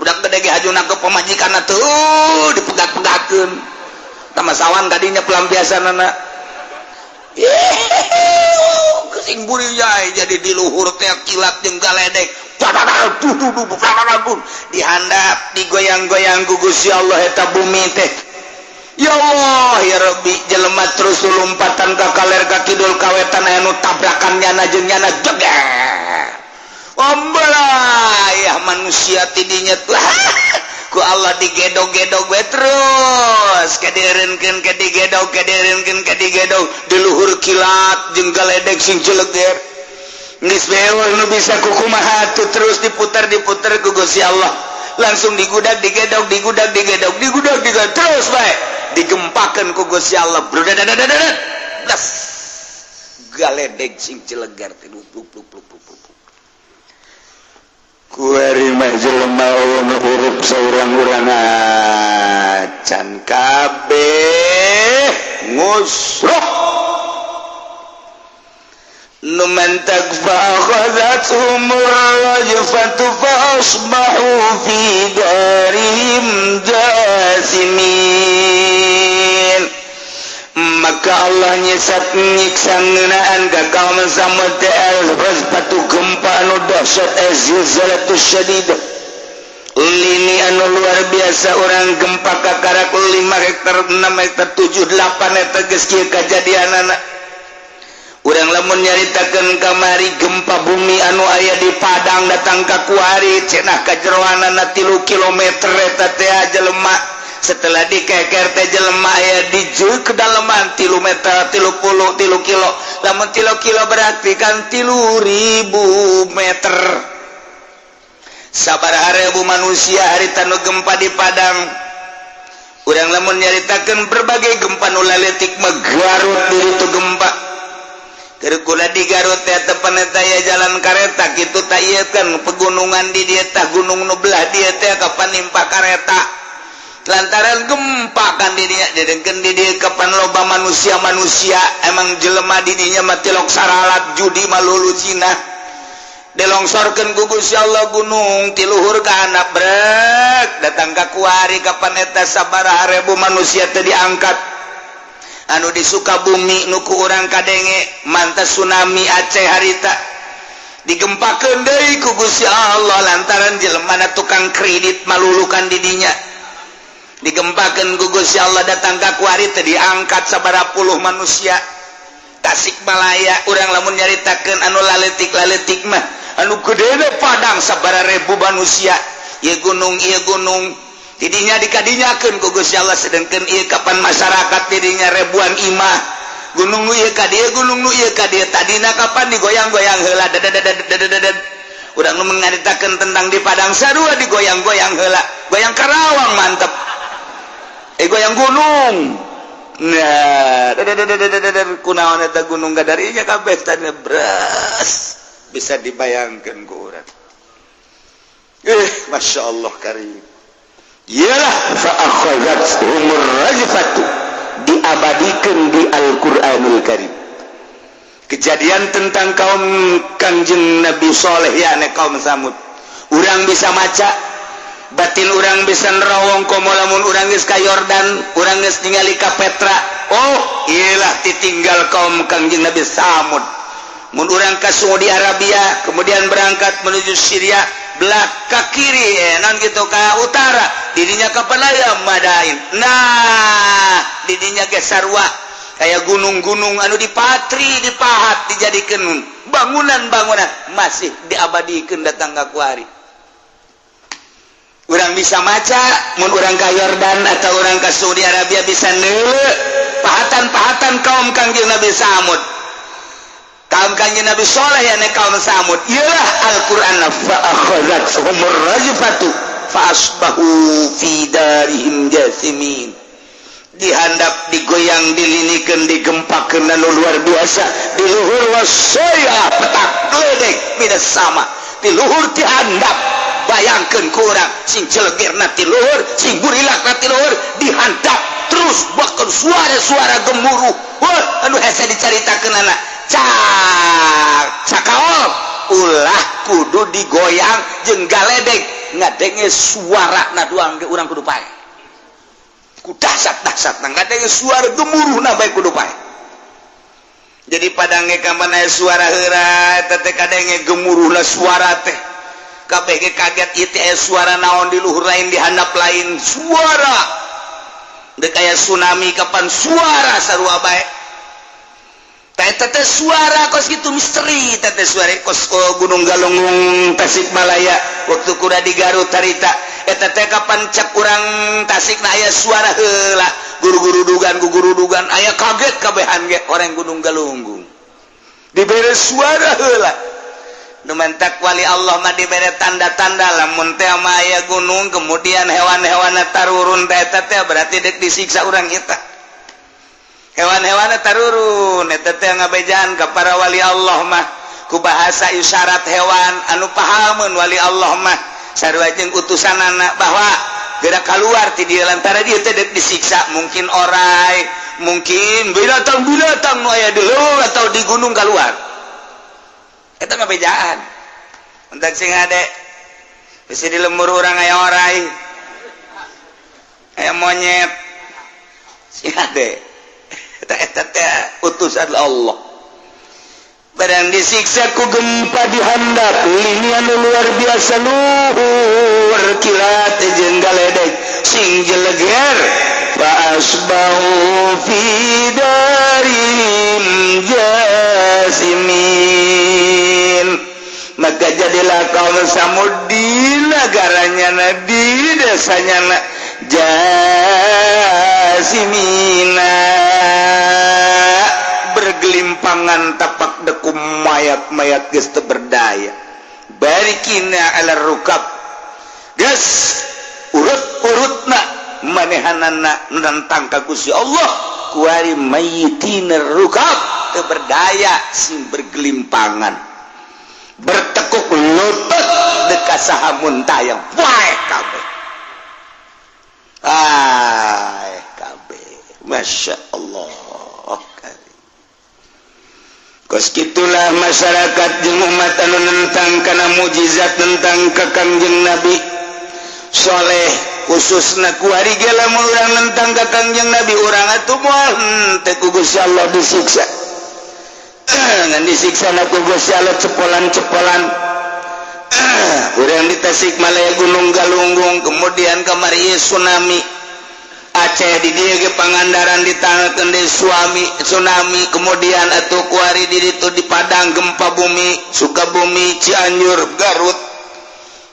budak gede ge hajuna ke pamajikanna tuh dipegat-pegatkeun tama sawan kadinya pelampiasanana. Sing burinya jadi di luhur teh kilat jeung galedeg, dihandap, digoyang-goyang ku Gusti Allah eta bumi teh. Ya Allah ya Rabbi, jelema terus lompatan ka kaler, ka kidul, ka wetan, aya nu tabrakan nyana jeung nyana, jeger ombelah ya manusia tidinya tuh. Ku Allah digedog-gedog we terus, kadieureunkeun, kadigedog, kadieureunkeun, kadigedog di luhur kilat jeung galedeg sing jeleger. Geus beul nu bisa kukumaha tuh? Terus diputar, diputar ku Gusti Allah, langsung digudag, digedog, digudag, digedog, digudag, digedog terus bae, digempakeun ku Gusti Allah, blas, galedeg sing jelegar teh lup lup lup lup lup. Kuari mah jelema nu hirup saurang-urang acan kabeh ngusruh nu mantak. فأخذتهم الرجفة فأصبحوا في دارهم جاثمين. Maka Allah nyesat, nyiksa ngeunaan ka kaum Samud teh al-rajfatu, gempa anu dahsyat, az-zilzalatu syadidah, lini anu luar biasa. Orang gempa kakarak 5 hektar, 6 hektar, 7, 8 hektar geus kieu kajadianana. Urang lamun nyaritakeun kamari gempa bumi anu aya di Padang datang ka kuari, cenah kajeroanana 3 kilometer eta teh jelema. Setelah dikeker teh jelema aya di kedalaman 3 meter, 33 kilo. Lamun 3 kilo berarti kan 3000 meter. Sabaraha ribu manusia harita nu gempa di Padang? Urang lamun nyaritakeun berbagai gempa nu laletik mah, Garut diri itu gempa. Kula di Garut teh tepan eta ya jalan kareta kitu tak ieu kan pegunungan di dieu tah, gunung nu belah dieu teh kapan nimpa kareta lantaran gempa kan di dinya. Didengkeun di dieu kapan loba manusia-manusia, emang jelema di dinya mah tilok saralat judi malulu Cina. Dilongsorkeun ku Gusti Allah gunung ti luhur ka handap, brek, datang ka kuari. Kapan eta sabaraha ribu manusia teh diangkat? Anu di Sukabumi nu ku urang kadenge mantas tsunami Aceh harita digempakeun deui ku Gusti Allah lantaran jelema tukang kredit malulukan di dinya. Digempakeun ku Gusti Allah, datang ka kuari teh diangkat sabaraha puluh manusia. Tasikmalaya, urang lamun nyaritakeun anu laletik-laletik mah, anu gede Padang sabaraha ribu manusia. Ieu gunung, ieu gunung tidinya dikadinyakeun ku Gusti Allah, sedangkan ieu kapan masyarakat tidinya ribuan imah. Gunung nu ieu ka dieu, gunung nu ieu ka dieu, tadina kapan digoyang-goyang heula dadadadadadadad. Urang nu nyaritakeun tentang di Padang sarua digoyang-goyang heula, goyang Karawang mantep, eh, goyang gunung. Nah, kunaon eta gunung gadarinya kabeh tadi beras bisa dibayangkan ku urang. Eh, masya Allah karim. Iyalah, fa akhadhathumur rajfatu diabadikan di Al-Qur'anul Karim. Kejadian tentang kaum Kangjeng Nabi Soleh, ya, kaum Samud, urang bisa maca, batin urang bisa nerawong. Komo lamun urang geus ka Yordan, urang geus ningali ka Petra, oh iyalah ditinggal kaum Kangjeng Nabi Samud. Mun urang ka Saudi Arabia, kemudian berangkat menuju Syria, belak ke kiri, non gitu, ke utara dirinya kapan aya Madain. Nah, didinya ge sarua kayak gunung-gunung anu dipatri, dipahat, dijadikan bangunan-bangunan, masih diabadikan datang ke kuari. Urang bisa maca mun urang ka Yordan atau urang ke Saudi Arabia, bisa neuleu pahatan-pahatan kaum Kangjeng Nabi Samud, kaum Kangjeng Nabi Soleh, ya, kaum Samud. Iyalah Al-Qur'an, fa akhadhathumur rajfatu fa asbahu fi darihim jasimin. Dihandap, digoyang, dilinikan, digempakeun anu luar biasa di luhur, wasaya petak geledek minas sama di luhur, dihandap. Bayangkan kurang sing celegirna ti luhur, sing burilakna ti luhur, dihandap terus, bahkan suara-suara gemuruh. Wah, anu hese dicaritakeun anak cak cakaol ulah kudu digoyang jeung galedek, ngadenge suara na doang ge urang kudu pae ku dahsyat-dahsyat. Nah, ngadenge suara gemuruh na bae kudu pae. Jadi padange kapan aya suara heura eta teh, kadenge gemuruhna suara teh, kabeh ge kaget, ieu teh aya suara naon di luhur, lain di handap, lain suara dek aya tsunami, kapan suara sarua bae. Teh teh suara kos gitu, misteri teh suara kos, oh, Gunung Galunggung, Tasikmalaya, waktu kuda di Garut harita eta teh, kapan cek urang Tasik na aya suara heula, guru-guru dugan, guru dugan aya kaget kabehan ge orang Gunung Galunggung dibere suara heula. Nu mantak wali Allah mah dibere tanda-tanda, lamun teh mah aya gunung, kemudian hewan-hewan tarurun teh, eta teh berarti dek disiksa urang kita. Hewan-hewan tarurun eta teh ngabejaan ka para wali Allah mah ku bahasa isyarat hewan anu pahameun wali Allah mah, sarua jeung utusanana, bahwa gerak keluar ti dieu lantaran dia teh dek disiksa, mungkin orai, mungkin binatang-binatang nu aya di leuweung atau di gunung keluar. Eta ngabejaan untuk sing ade bisi di lembur urang aya orai, aya monyet, sing ade. Eta eta teh utusan Allah. Barang disiksa ku gempa di handap, linian luar biasa luhur, kilat jeung galedek sing jeleger, fa asbahu fi darihim jasimin. Maka jadilah kaum Samud di negaranya na, di desanya na, jasimina, bergelimpangan tapak dekum mayat-mayat, geus teu berdaya, barikina ala rukab, geus urut-urutna manehanana nentang ka Gusti Allah kuari, mayitina rukab, teu berdaya, sing bergelimpangan, bertekuk lutut dekat saha muntayang wae kabeh. Ay kabeh, Masya Allah. Kos gitulah masyarakat jeung umat anu nentang kana mukjizat, tentang ka Kangjeng Nabi Soleh khususna. Kuari ge lamun urang nentang ka Kangjeng Nabi, urang atuh moal henteu ku Gusti Allah disiksa, ngan disiksa na ku Gusti Allah cepolan-cepolan. Urang di Tasikmalaya, Gunung Galunggung, kemudian kamari tsunami Aceh, di dieu ge Pangandaran ditangkeun deui suami tsunami, kemudian atuh kuari di ditu di Padang gempa bumi, Sukabumi, Cianjur, Garut,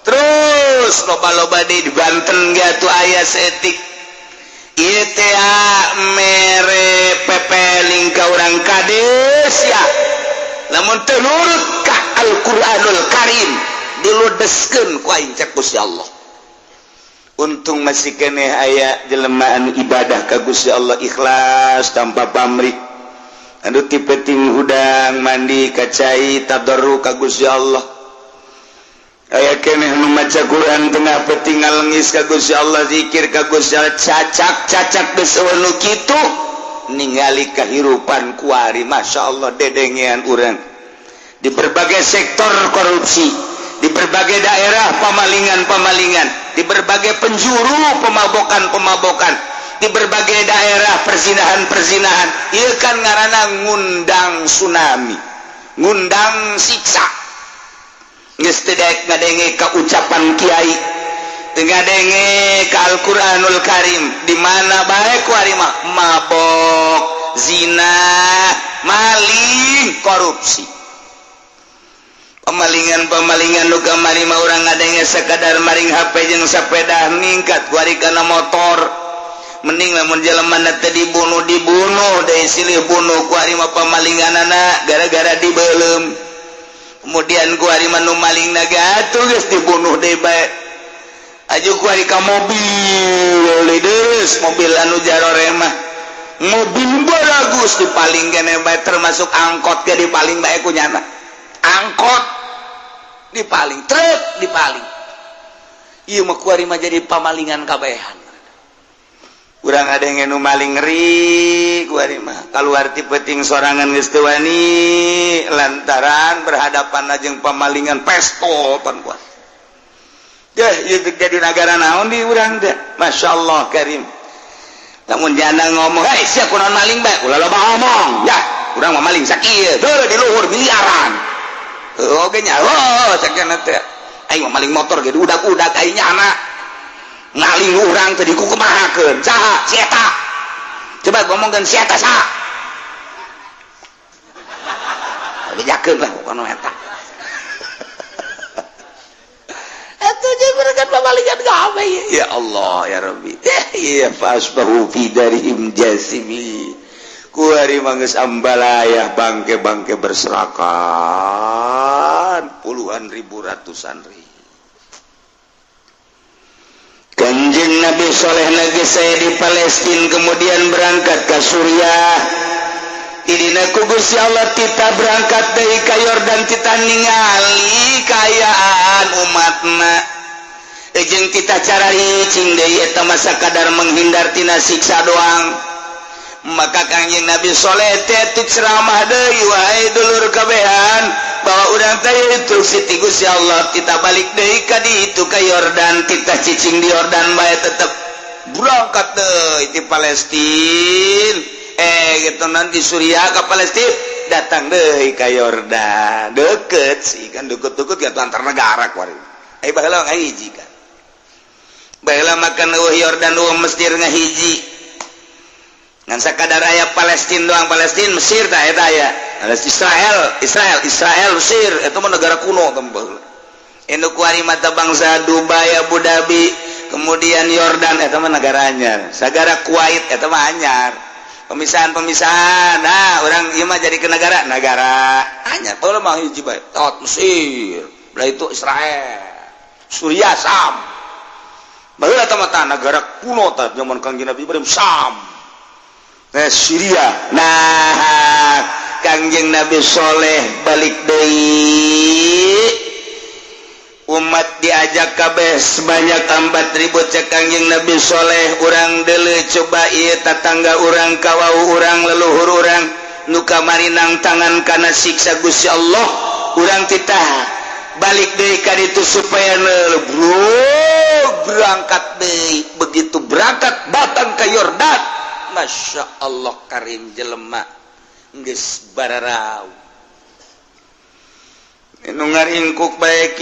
terus loba-loba di Banten ge atuh aya saeutik. Ieu teh mere pepeling ka urang kades ya, lamun teu nurut ka Al-Qur'anul Karim, diludeskeun ku aing, cek Gusti Allah. Untung masih keneh aya jelema anu ibadah ka Gusti Allah ikhlas tanpa pamrih, anu ti peuting hudang mandi ka cai, tadarru ka Gusti Allah. Aya keneh nu maca Quran tengah peuting, ngalengis ka Gusti Allah, zikir ka Gusti Allah, cacak cacak geus nu kitu. Ningali kehidupan kuari, Masya Allah, dedengean urang di berbagai sektor korupsi, di berbagai daerah pemalingan-pemalingan, di berbagai penjuru pemabokan-pemabokan, di berbagai daerah perzinahan-perzinahan. Ieu kan ngaranna ngundang tsunami, ngundang siksa. Geus teu daek ngadenge ka ucapan kiai, teu ngadenge ka Al-Qur'anul Karim. Di mana bae kuari mah mabok, zina, maling, korupsi, pemalingan pemalingan. Nu kamari mah urang ngadenge sekadar maring HP jeung sepeda, ningkat kuari kana motor. Mending lamun jelema teh dibunuh, dibunuh deui, silih bunuh. Kuari mah pemalinganana gara-gara dibeuleum. Kemudian kuari mah nu maling naga atuh geus dibunuh deui bae. Aju kuari ka mobil deus, mobil anu jarore mah mobil bagus dipaling kene bae, termasuk angkot ge dipaling bae ku nyana. Angkot dipaling, truk dipaling. Ieu mah kuari mah jadi pamalingan kabehan. Urang ada yang nu maling, ngeri kuari mah. Keluar ti peuting sorangan geus teu wani lantaran berhadapan jeung pamalingan pestol pan kuat. Deh, ieu jadi negara naon di urang teh? Masya Allah Karim. Lamun janda ngomong, "Hei, sia kunaon maling bae?" "Ulah loba ngomong ya, urang mah maling sakieu heuh di luhur miliaran." Heuh oge nya, oh cek teh, aing mah maling motor ge udak-udak. Aing nyana ngaling urang teh dikukumahakeun. Saha si eta? Coba ngomongkeun si eta saha? Bejakeun lah pokona eta. Atuh jeung mereka pamalingan kabeh. Ya Allah ya Rabbi. Ya fasbahu fi darihim jasimi. Kuari mah geus ambalayah, bangke-bangke berserakan puluhan ribu, ratusan ribu. Kanjeng Nabi Soleh lagi saya di Palestina, kemudian berangkat ke Suriah. Idina ku Gusti Allah kita berangkat dari ka Yordan, kita ningali kaayaan umatna jeung kita cara cing deui eta mah sakadar menghindar tina siksa doang. Maka Kangjeng Nabi Soleh teh ceramah deui, "Wahai dulur kabehan, bahwa urang teh instruksi ti Gusti Allah, kita balik deui ka ditu ka Yordan, kita cicing di Yordan bae." Tetep berangkat deui di Palestina, gitu, nanti Suriah ke Palestina, datang deui ka Yordan. Deket sih kan, deket-deket gitu antar negara kuari. Eh, baheula ngahiji kan, baheula makan eueuh Yordan, eueuh Mesir, ngahiji, ngan sakadar aya Palestina doang. Palestina, Mesir tah eta aya Israel, Israel, Israel, Mesir itu mah negara kuno teh baheula. Induk kuari mata bangsa Dubai, Abu Dhabi, kemudian Yordan eta mah negara anyar. Sagara Kuwait eta mah anyar, pemisahan-pemisahan. Nah, orang ieu mah jadi ke negara negara anyar. Baheula mah hiji bae tot, Mesir belah itu, Israel, Suriah, Sam. Baheula teh mah negara kuno tah zaman Kangjeng Nabi Ibrahim, Sam. Nah, Syria. Nah, Kangjeng Nabi Soleh balik deui, umat diajak kabeh sebanyak 4000. Cek Kangjeng Nabi Soleh, "Urang deuleu coba ieu tatangga urang, kawau urang, leluhur urang nu kamari nangtangan kana siksa Gusti Allah. Urang titah balik deui ka ditu supaya bro." Berangkat deui. Begitu berangkat datang ke Yordan, Masya Allah Karim, jelema geus bararau nu ngaringkuk bae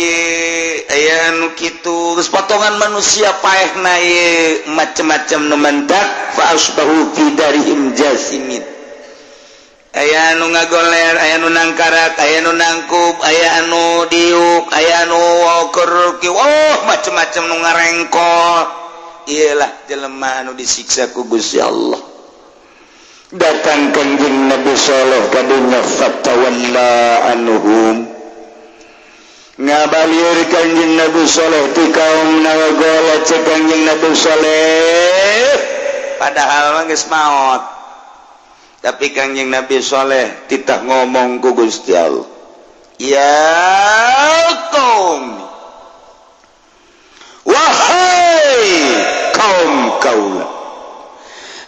aya nu kitu, geus potongan manusia paehna ieu macem-macem. Nu mendak fa asbahu fi darihim jasimin. Aya anu ngagoler, aya nu nangkarak, aya nu nangkub, aya anu diuk, aya anu keur, oh, macem-macem nu ngarengkol. Iyalah jelema anu disiksa ku Gusti Allah. Datang Kanjeng Nabi Saleh ka dunya, fatawalla anhum, ngabalir Kanjeng Nabi Saleh ti kaum nawagola. Cek Kanjeng Nabi Saleh, padahal mah geus maot, tapi Kanjeng Nabi Saleh titah ngomong ku Gusti Allah, "Ya kaum, wahai kaum kaula,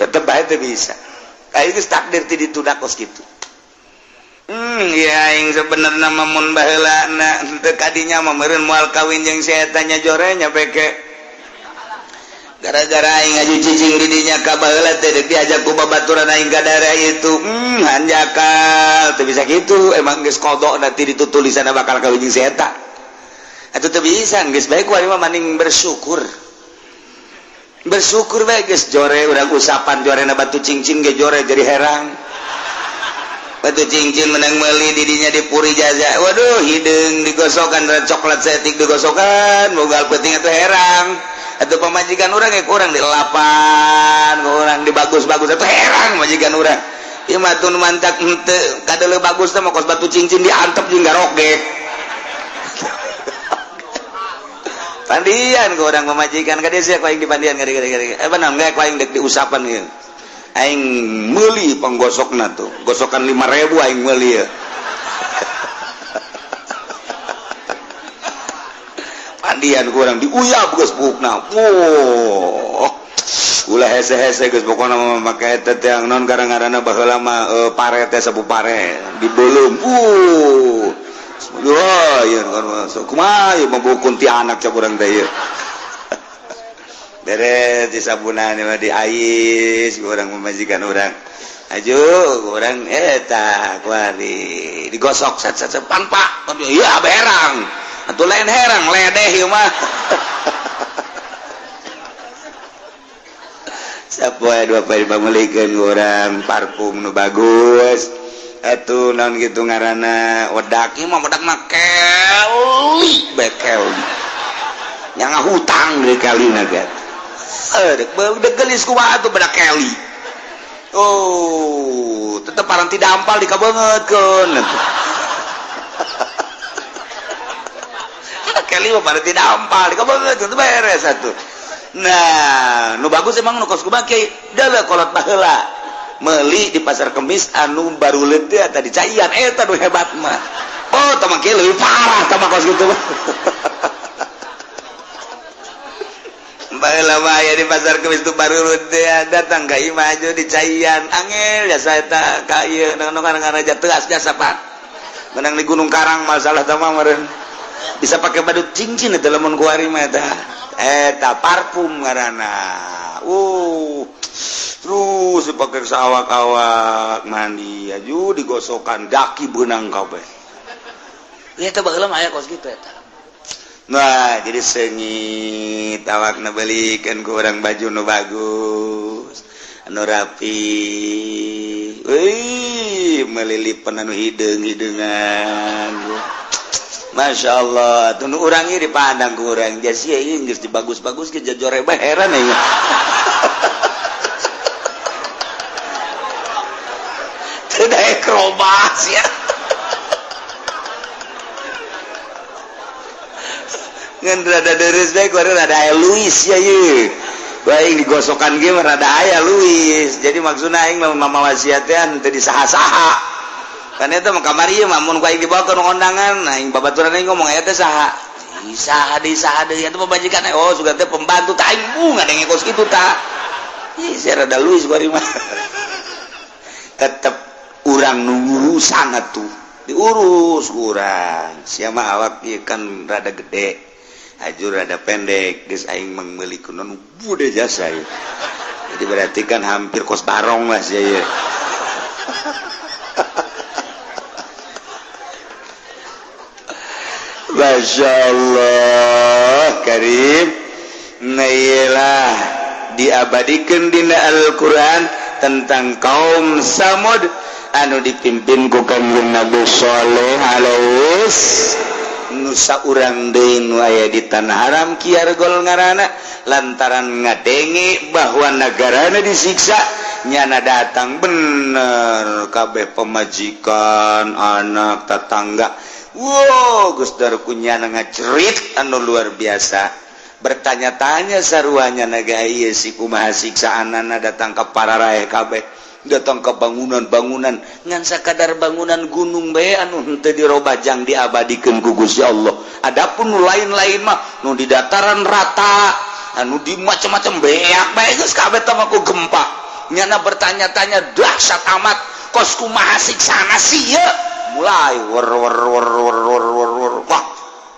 Tetep bae teu bisa. Aing geus takdir ti ditunda kos kitu. Ya aing sebenarnya mah mun baheulana teu kadinya mah meureun moal kawin jeung si eta nya jore nya beke. Gara-gara aing ngaju cicing di dinya ka baheula teh deuk diajak ku babaturan aing ka daerah itu. Hanjakal teu bisa kitu, emang geus kodok nanti ditutulisanna bakal kawin jeung si eta. Atuh teu bisa, geus bae ku aing mah maning bersyukur. Bersyukur bae geus jore urang usapan jorena batu cincin ge jore jadi herang. Batu cincin menang meuli di dinya di puri jaza. Waduh, hideung digosokan coklat setik digosokan, mogal penting atuh herang. Atuh pamajikan urang ge kurang dilapan, kurang dibagus-bagus atuh herang majikan urang. Ieu mah tun mantak henteu kadeuleu bagus teh mah kos batu cincin diantep jeung garogek. Pandian ke orang pemajikan ka dia ku aing dipandian ka dia. Eh benar nggak ku aing dek diusapan ieu. Aing meuli panggosokna tuh. Gosokan 5.000 aing meuli ya. Pandian ku urang diuyap geus buukna. Wah. Ulah hese-hese geus pokona mah make eta teh naon gara-garana baheula mah pare teh sapu pare dibeuleum. Wah, ieu kan masuk. Kumaha ieu mah kunti anak cak urang teh ieu. Beres disabunan mah diais urang pamajikan urang. Aju urang eta kuari digosok sat sat pan pak. Iya berang. Atuh lain herang ledeh ieu mah. Sapoe dua poe dipameulikeun urang parfum nu bagus. Atuh naon gitu ngaranna wedak ieu mah wedak mah keli bekel. Nya ngahutang deui kalina ge. Dek dek geulis kumaha atuh bedak keli. Oh, tetep paranti dampal dikabeungeutkeun. Keli mah paranti dampal dikabeungeutkeun teu beres atuh. Nah, nu bagus emang nu kos kumaha kiai deuleu kolot baheula. Meli di pasar Kemis anu baru teh tadi caian eta nu hebat mah. Oh, tah mah kieu leuwih parah tah mah kos kitu mah. Baheula mah aya di pasar Kemis tu baru teh datang ka imah aju di caian angel jasa eta ka ieu nu ngaranna teas jasa Pak. Menang di Gunung Karang masalah tah mah meureun. Bisa pake badut cincin eta lamun kuari mah eta. Eta parfum ngaranna. Terus dipakai sawak-awak mandi aju digosokan daki benang kabeh. Ieu teh baheula mah aya kos kitu eta. Nah, jadi seungit awakna beulikeun ku urang baju nu bagus, anu rapi. Euy, meulilipan anu hideung-hideungan. Masya Allah, atuh nu urang ieu dipandang ku urang sia ieu geus dibagus-bagus ge jajore bae heran ieu. Tidak krobas ya. Ngan rada deres bae kuari rada aya Luis ya ieu. Baik digosokan ge mah rada aya Luis. Jadi maksudna aing mah mama wasiat teh teu disaha-saha. Kan eta mah kamari ieu mah mun ku aing dibawa ke undangan, aing babaturan aing ngomong aya teh saha. Saha deui saha deui eta pamajikan oh sugan teh pembantu tah aing bunga denge kos kitu tah. Ih sia rada Luis kuari mah. Tetep urang nu ngurusan atuh diurus urang sia mah awak ieu kan rada gede aju rada pendek geus aing mah meuli kunon bude jasa ieu. Jadi berarti kan hampir kos barong lah sia ieu. Masya Allah Karim. Nah iyalah diabadikan dina Al-Quran tentang kaum Samud anu dipimpin ku Kangjeng Nabi Shaleh alaihi nusa urang deui nu aya di tanah haram Kiargol ngaranna lantaran ngadenge bahwa nagarana disiksa nyana datang bener kabeh pemajikan anak tetangga. Wow geus dar ku nyana ngacerit anu luar biasa bertanya-tanya saruanya naga ieu si kumaha siksaanana datang ka para raeh kabeh datang ke bangunan-bangunan ngan sakadar bangunan gunung bae anu henteu dirobajang diabadikeun ku Gusti Allah. Adapun nu lain-lain mah nu di dataran rata anu di macam-macam beak bae geus kabeh teh mah ku gempa. Nyana bertanya-tanya dahsyat amat, kos kumaha siksana sih ya. Mulai wer wer wer wer wer wer wer. Wah,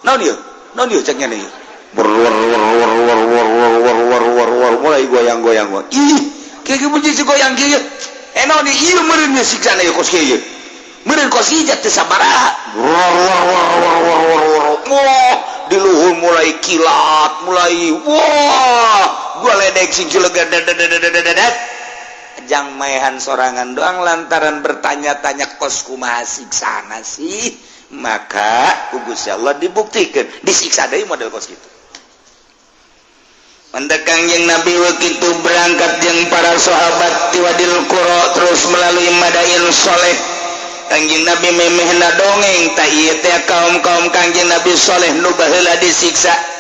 naon ieu? Naon ieu cek nyana ieu? Wer wer wer wer wer wer wer wer wer wer wer, mulai goyang-goyang. Ih, kieu bunyi si goyang kieu. Eh, naon ieu meureun siksana ieu kos kieu? Meureun kos ieu teh sabaraha? Wer wer wer wer wer wer wer. Wah, di luhur mulai kilat, mulai wah, gua ledek sing cilegan. Jang maehan sorangan doang lantaran bertanya-tanya kos kumaha siksana sih, maka ku Gusti Allah dibuktikan disiksa deui model kos kitu. Mantak Kangjeng Nabi begitu berangkat jeung para sahabat ti Wadil Qura terus melalui Madain Soleh. Kangjeng Nabi memehna dongeng, tah ieu teh kaum-kaum Kangjeng Nabi Soleh nu baheula disiksa.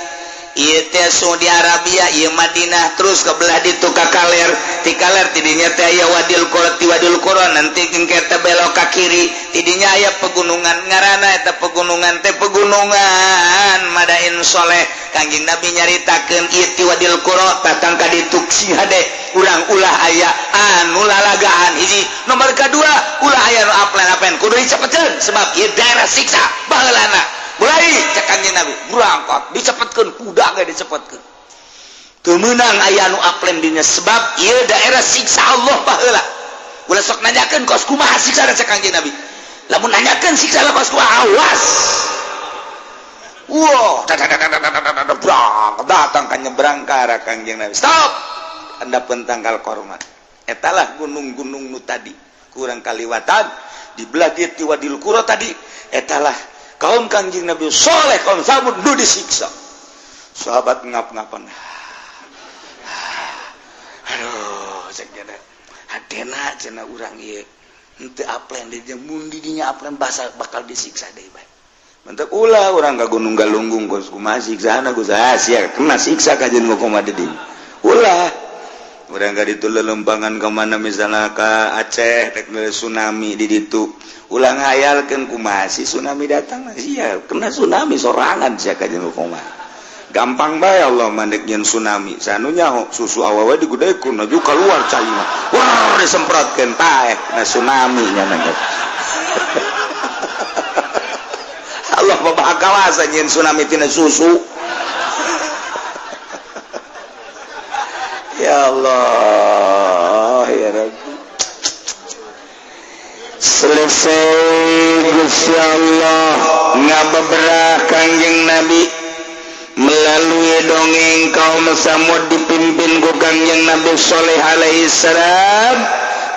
Ieu teh Saudi Arabia, ieu Madinah, terus ke belah ditu ka kaler, ti kaler tidinya teh aya Wadil Qura, ti Wadil Qura nanti engke teh belok ka kiri, tidinya aya pegunungan, ngaranna eta pegunungan teh pegunungan Madain Soleh. Kangjeng Nabi nyaritakeun ieu ti Wadil Qura datang ka ditu, sing hade urang ulah aya anu lalagaan hiji, nomor kedua ulah aya nu aplen-aplen, kudu dicepetkeun sebab ieu daerah siksa baheulana. Mulai cek Kangjeng Nabi berangkat dicepetkeun, kuda ge dicepetkeun, teu meunang aya anu aplen dinya sebab ieu daerah siksa Allah baheula. Ulah sok nanyakeun kos kumaha siksa cek Kangjeng Nabi, lamun nanyakeun siksa kos kumaha awas. Wah, datang kan nyebrang ke arah Kangjeng Nabi. Stop. Anda pentangkal korma. Etalah gunung-gunung nu tadi kurang kaliwatan di belah dieu ti Wadil Qura tadi. Etalah kaum Kangjeng Nabi Soleh, kaum Samud nu disiksa. Sahabat ngap-ngapan. Aduh, cek nya hadena cenah urang ieu henteu aplen di dieu, mun di dinya aplen basa bakal disiksa deui bae. Mantak ulah urang ka Gunung Galunggung, kos kumaha siksana Gus, ah sia kena siksa kajian kumaha di dinya. Ulah urang ka ditu lelempangan ka mana, misalnya ka Aceh rek tsunami di ditu, ulah ngayalkeun kumaha sih tsunami datang, sia kena tsunami sorangan sia kajian kumaha. Gampang bae Allah mandek nyeun tsunami, sanu nyaho susu awewe digudekeun aju keluar caina, wah disemprotkeun taeh kena tsunami nya. Allah bakal nyeun tsunami tina susu. Ya Allah ya Rabbi. Selesai Gusti Allah ngabeberah Kangjeng Nabi melalui dongeng kaum Samud dipimpin ku Kangjeng Nabi Soleh alaihi salam,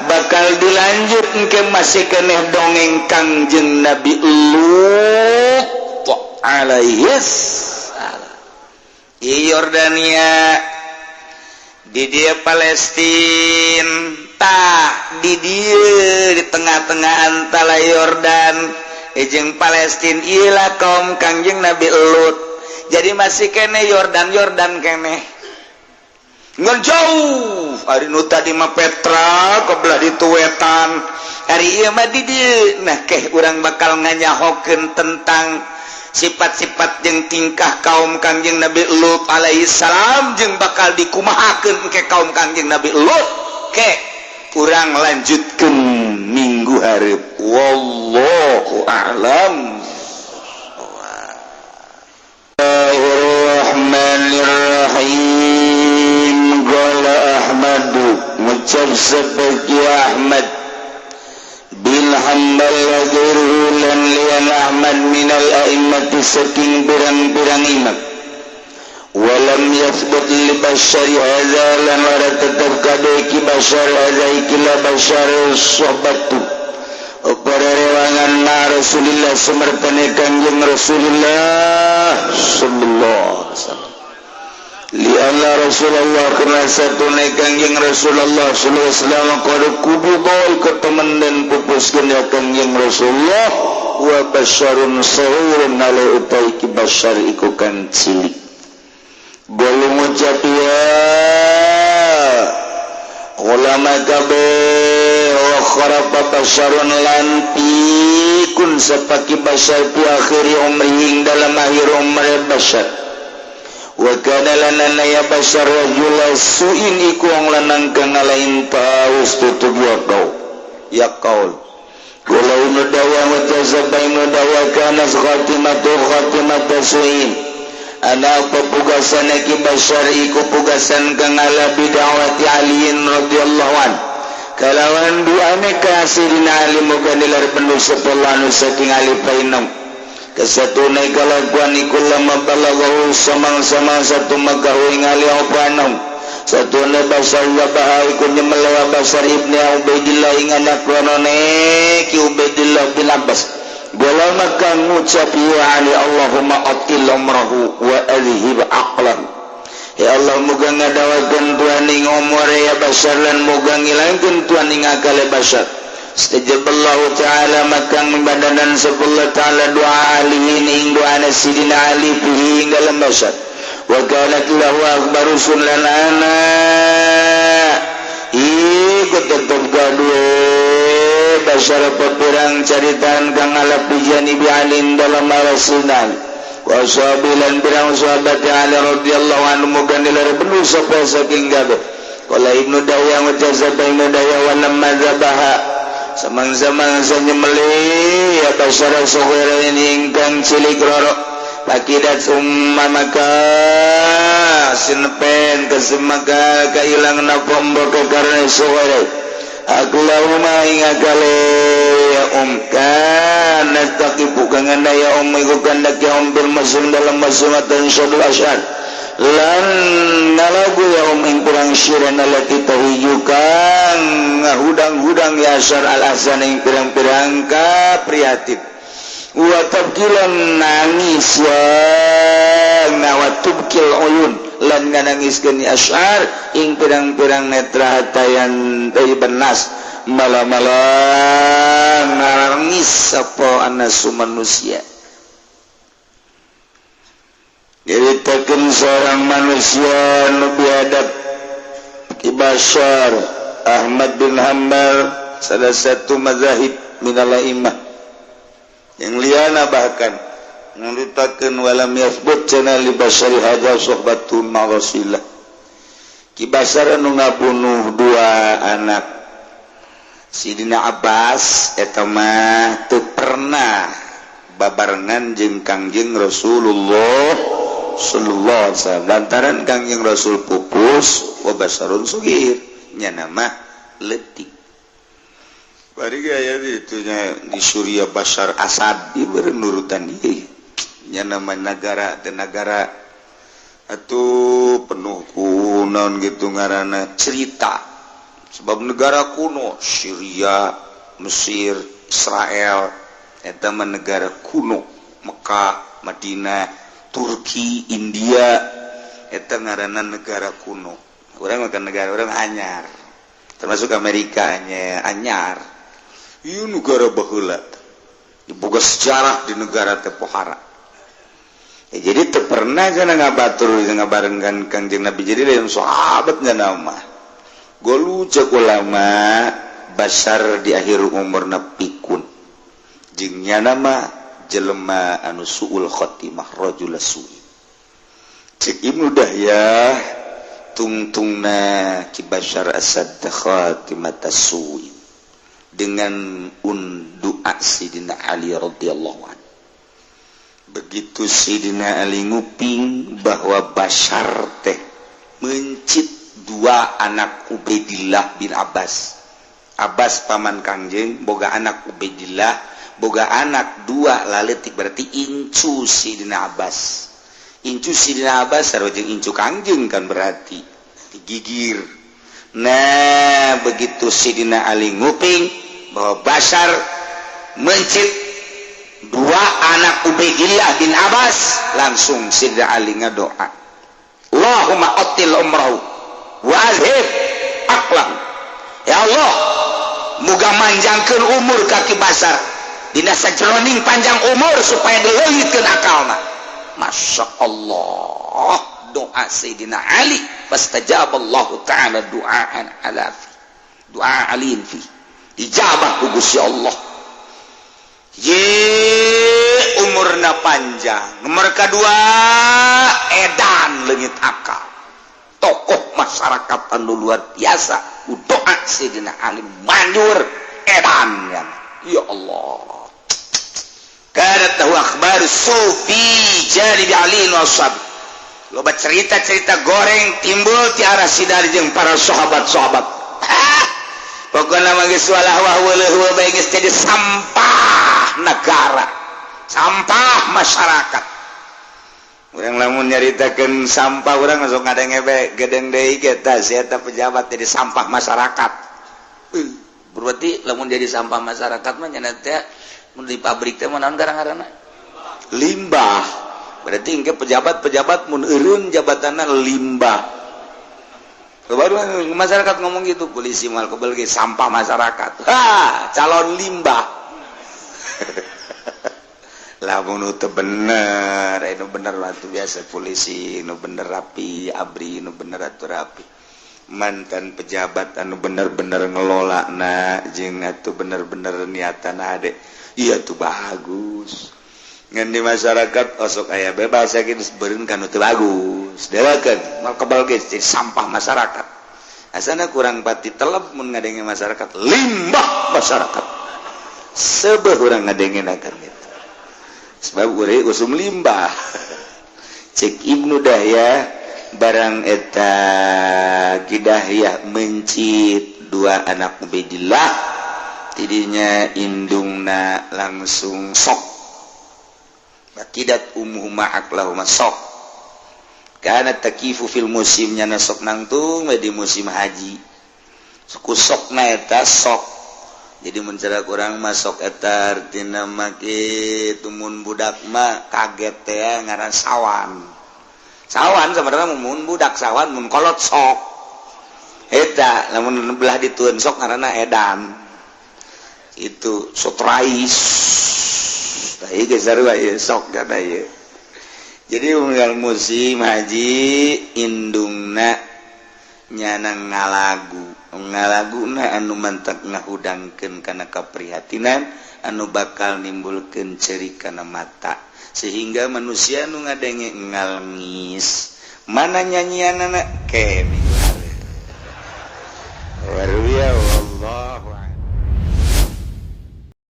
bakal dilanjut ke masih keneh dongeng Kangjeng Nabi Lut alaihi salam. Di Yordania, di dia Palestina, tah di dia di tengah-tengah antara Yordan jeung Palestina ilah kaum Kangjeng Nabi Lut. Jadi masih kene Yordan, Yordan kene ngan jauh. Ari nu tadi mah Petra kebelah ditu wetan, ari ieu mah di dieu. Nah keh urang bakal nganyahokeun tentang sifat-sifat jeung tingkah kaum Kangjeng Nabi Lut alaihi salam jeung bakal dikumahakeun ke kaum Kangjeng Nabi Lut. Ke urang lanjutkeun minggu hareup, wallahu a'lam. Bismillahirrahmanirrahim. Qala Ahmadu, ngucap seperti Ahmad bin Hanbal wa ghairuhu lan liyan Ahmad minal a'immati saking pirang-pirang imam, walam yathbut li bashari hadza lan ora tetep kade ki bashar hadza iki la bashar sohbatu para rewangan ma Rasulillah sumertane Kangjeng Rasulullah sallallahu alaihi wasallam. Li anna Rasulullah kena satune Kangjeng Rasulullah sallallahu alaihi wasallam qad kubida ketemen dan pupuskeun ya Kangjeng Rasulullah wa basyarun sahurun ala utai ki basyar iku kan cilik. Golong ngucap ya ulama kabeh wa kharafa basyarun lan pikun sapaki basyar fi akhiri umrihi dalam akhir umur basyar. Wa kana lan ya Basyar rajula suin iku wong lanang kang ngalain taus tutug ya kau ya kaul. Qala Ibnu Dahya wa tazabba Ibnu Dahya kana khatimatu khatimatu suin. Ana pepugasan ki Basyar iku pugasan kang ala bidawati Aliin radhiyallahu an. Kalawan duane ka Sidina Ali muga nilar penuh sepuluh anu saking Ali painong. Kesatune kalakuan iku lama balaghahu samang-samang satu makahu ing Ali apa anom. Satune Basyar wa iku nyemelewa Basyar ibni Ubaidillah ing anak lanone Ki Ubaidillah bin Abbas. Bola maka ngucap ya Ali Allahumma atil umrahu wa adhib aqlahu. Ya Allah muga ngadawakeun tuan ing umure ya Basyar lan muga ngilangkeun tuan ing akale Basyar. Istajaballahu ta'ala maka ngibadanan sepuluh ta'ala doa alihin ing doa Sidina Ali fihi ing dalam Basyar. Wa kanat lahu akbaru sunan ana iku tetep gaduh Basyar pepirang caritaan kang ala pijani bi alin dalam arasinan wa sahabilan pirang sahabat Ali radhiyallahu anhu muga nilar penuh sapa saking gabe. Qala Ibnu Dawya wa jazaba Ibnu Dawya wa lamma dzabaha samang-samang sanyemeli ya Basyar saghira ingkang cilik roro pakidat umma maka sinepen kesemaka kailang napa mbok karena saghira Allahumma ing akale ya kana taqibu kang ya iku kandak ya bil masum dalam masumatan syadul asyad lan nalagu ya ing pirang syiran allati tahiju kang ngahudang-hudang ya asyar al ahsan ing pirang-pirang kaprihatin wa tabkilan nangis ya wa tubkil uyun lan nganangiskeun asyar ing pirang-pirang netra hatayan tayyiban nas mala-mala nangis sapa anasu manusia. Nyaritakeun seorang manusia nu biadab Ki Basyar Ahmad bin Hanbal salah satu mazahib minal a'immah yang liana bahkan nyaritakeun walam yathbut cenah li Basyari hadza suhbatun ma Rasulillah. Ki Basyar nu ngabunuh dua anak Sidina Abbas eta mah teu pernah babarengan jeung Kangjeng Rasulullah sallallahu alaihi wasallam lantaran Kangjeng Rasul pupus wa basarun sugir nya nama leutik. Bari gaya itunya di Suriah Basyar Asad ieu nurutan ieu nya nama negara teh negara atuh penuh kunaon gitu ngaranna cerita sebab negara kuno Syria, Mesir, Israel eta mah negara kuno Mekah, Madinah, Turki, India eta ngaranna negara kuno. Urang makan negara urang anyar termasuk Amerika nya anyar. Ieu negara baheula diboga sejarah di negara teh pohara. Ya, jadi teu pernah kana ngabatur ngabarengkan Kangjeng Nabi jadi lain sahabat nya nama. Golu cek ulama Basyar di akhir umurna pikun. Jeung nya nama jelema anu suul khotimah rajul su'i. Cek Ibnu Dahyah tungtungna Ki Basyar Asad khatimat su'i dengan doa Sidina Ali radhiyallahu anhu. Begitu Sidina Ali nguping bahwa Basyar teh mencit dua anak Ubaidillah bin Abbas. Abbas paman Kangjeng boga anak Ubaidillah, boga anak dua laletik berarti incu Sidina Abbas. Incu Sidina Abbas sarua jeung incu Kangjeng kan berarti digigir. Nah, begitu Sidina Ali nguping bahwa Basyar mencit dua anak Ubaidillah bin Abbas, langsung Sidina Ali ngadoa, Allahumma atil umrahu wa azhib aqlahu. Ya Allah, muga manjangkeun umur ka Ki Basyar dina sajeroning panjang umur supaya dileungitkeun akalna. Masya Allah, doa Sayyidina Ali fastajaballahu ta'ala du'aan ala fi doa aliin fi ijabah ku Gusti Allah. Ye Umurna panjang. Nomor kedua, edan, leungit akal, tokoh masyarakat anu luar biasa. Doa Sayyidina Ali manjur, edan ya, ya Allah. Kanat lahu akhbar su fi janibi Ali wa ashabi. Loba cerita-cerita goreng timbul ti arah Sidari jeung para sahabat-sahabat. Pokoknya mah geus walah wah weuleuh bae, geus jadi sampah negara, sampah masyarakat. Urang lamun nyaritakeun sampah, urang langsung ngadenge bae gedeng deui ge tah si eta pejabat jadi sampah masyarakat. Berarti lamun jadi sampah masyarakat mah nya teh mun di pabrik teh mah naon garang-garana? Limbah. Berarti engke pejabat-pejabat mun eureun jabatanna limbah. Baru masyarakat ngomong gitu, polisi mal kebel ge sampah masyarakat. Ha, calon limbah. Lamun teu bener, nu bener waktu biasa polisi nu bener rapi, ABRI nu bener atuh rapi. Mantan pejabat anu bener-bener ngelola na jeung atuh bener-bener niatan ade. Iya tuh bagus. Ngan di masyarakat osok aya bebas ya geus beureun kan teu bagus. Delakeun mal kebal ge jadi sampah masyarakat. Asana kurang pati telep mun ngadenge masyarakat limbah masyarakat. Sebeh urang ngadenge akan gitu. Sebab urang usum limbah. Cek Ibnu Dahya, barang eta Ki Dahyah mencit dua anak Ubaidillah, tidinya indungna langsung sok. Bakidat ummuhuma aqlahuma, sok. Kana takifu fil musim, nyana sok nangtung we di musim haji. Suku sokna eta sok. Jadi mencara kurang masuk eta artina mah kitu, mun budak mah kaget teh ngaran sawan. Sawan sebenarnya mun budak sawan, mun kolot sok. Eta lamun belah ditueun sok ngaranna edan. Itu sotrais. Tah ieu geus sarua ieu sok kana ieu. Jadi unggal musim haji indungna nyana ngalagu, ngalaguna anu mantak ngahudangkeun kana kaprihatinan anu bakal nimbulkeun ceri kana mata sehingga manusia nu ngadenge ngalngis. Mana nyanyianana kene?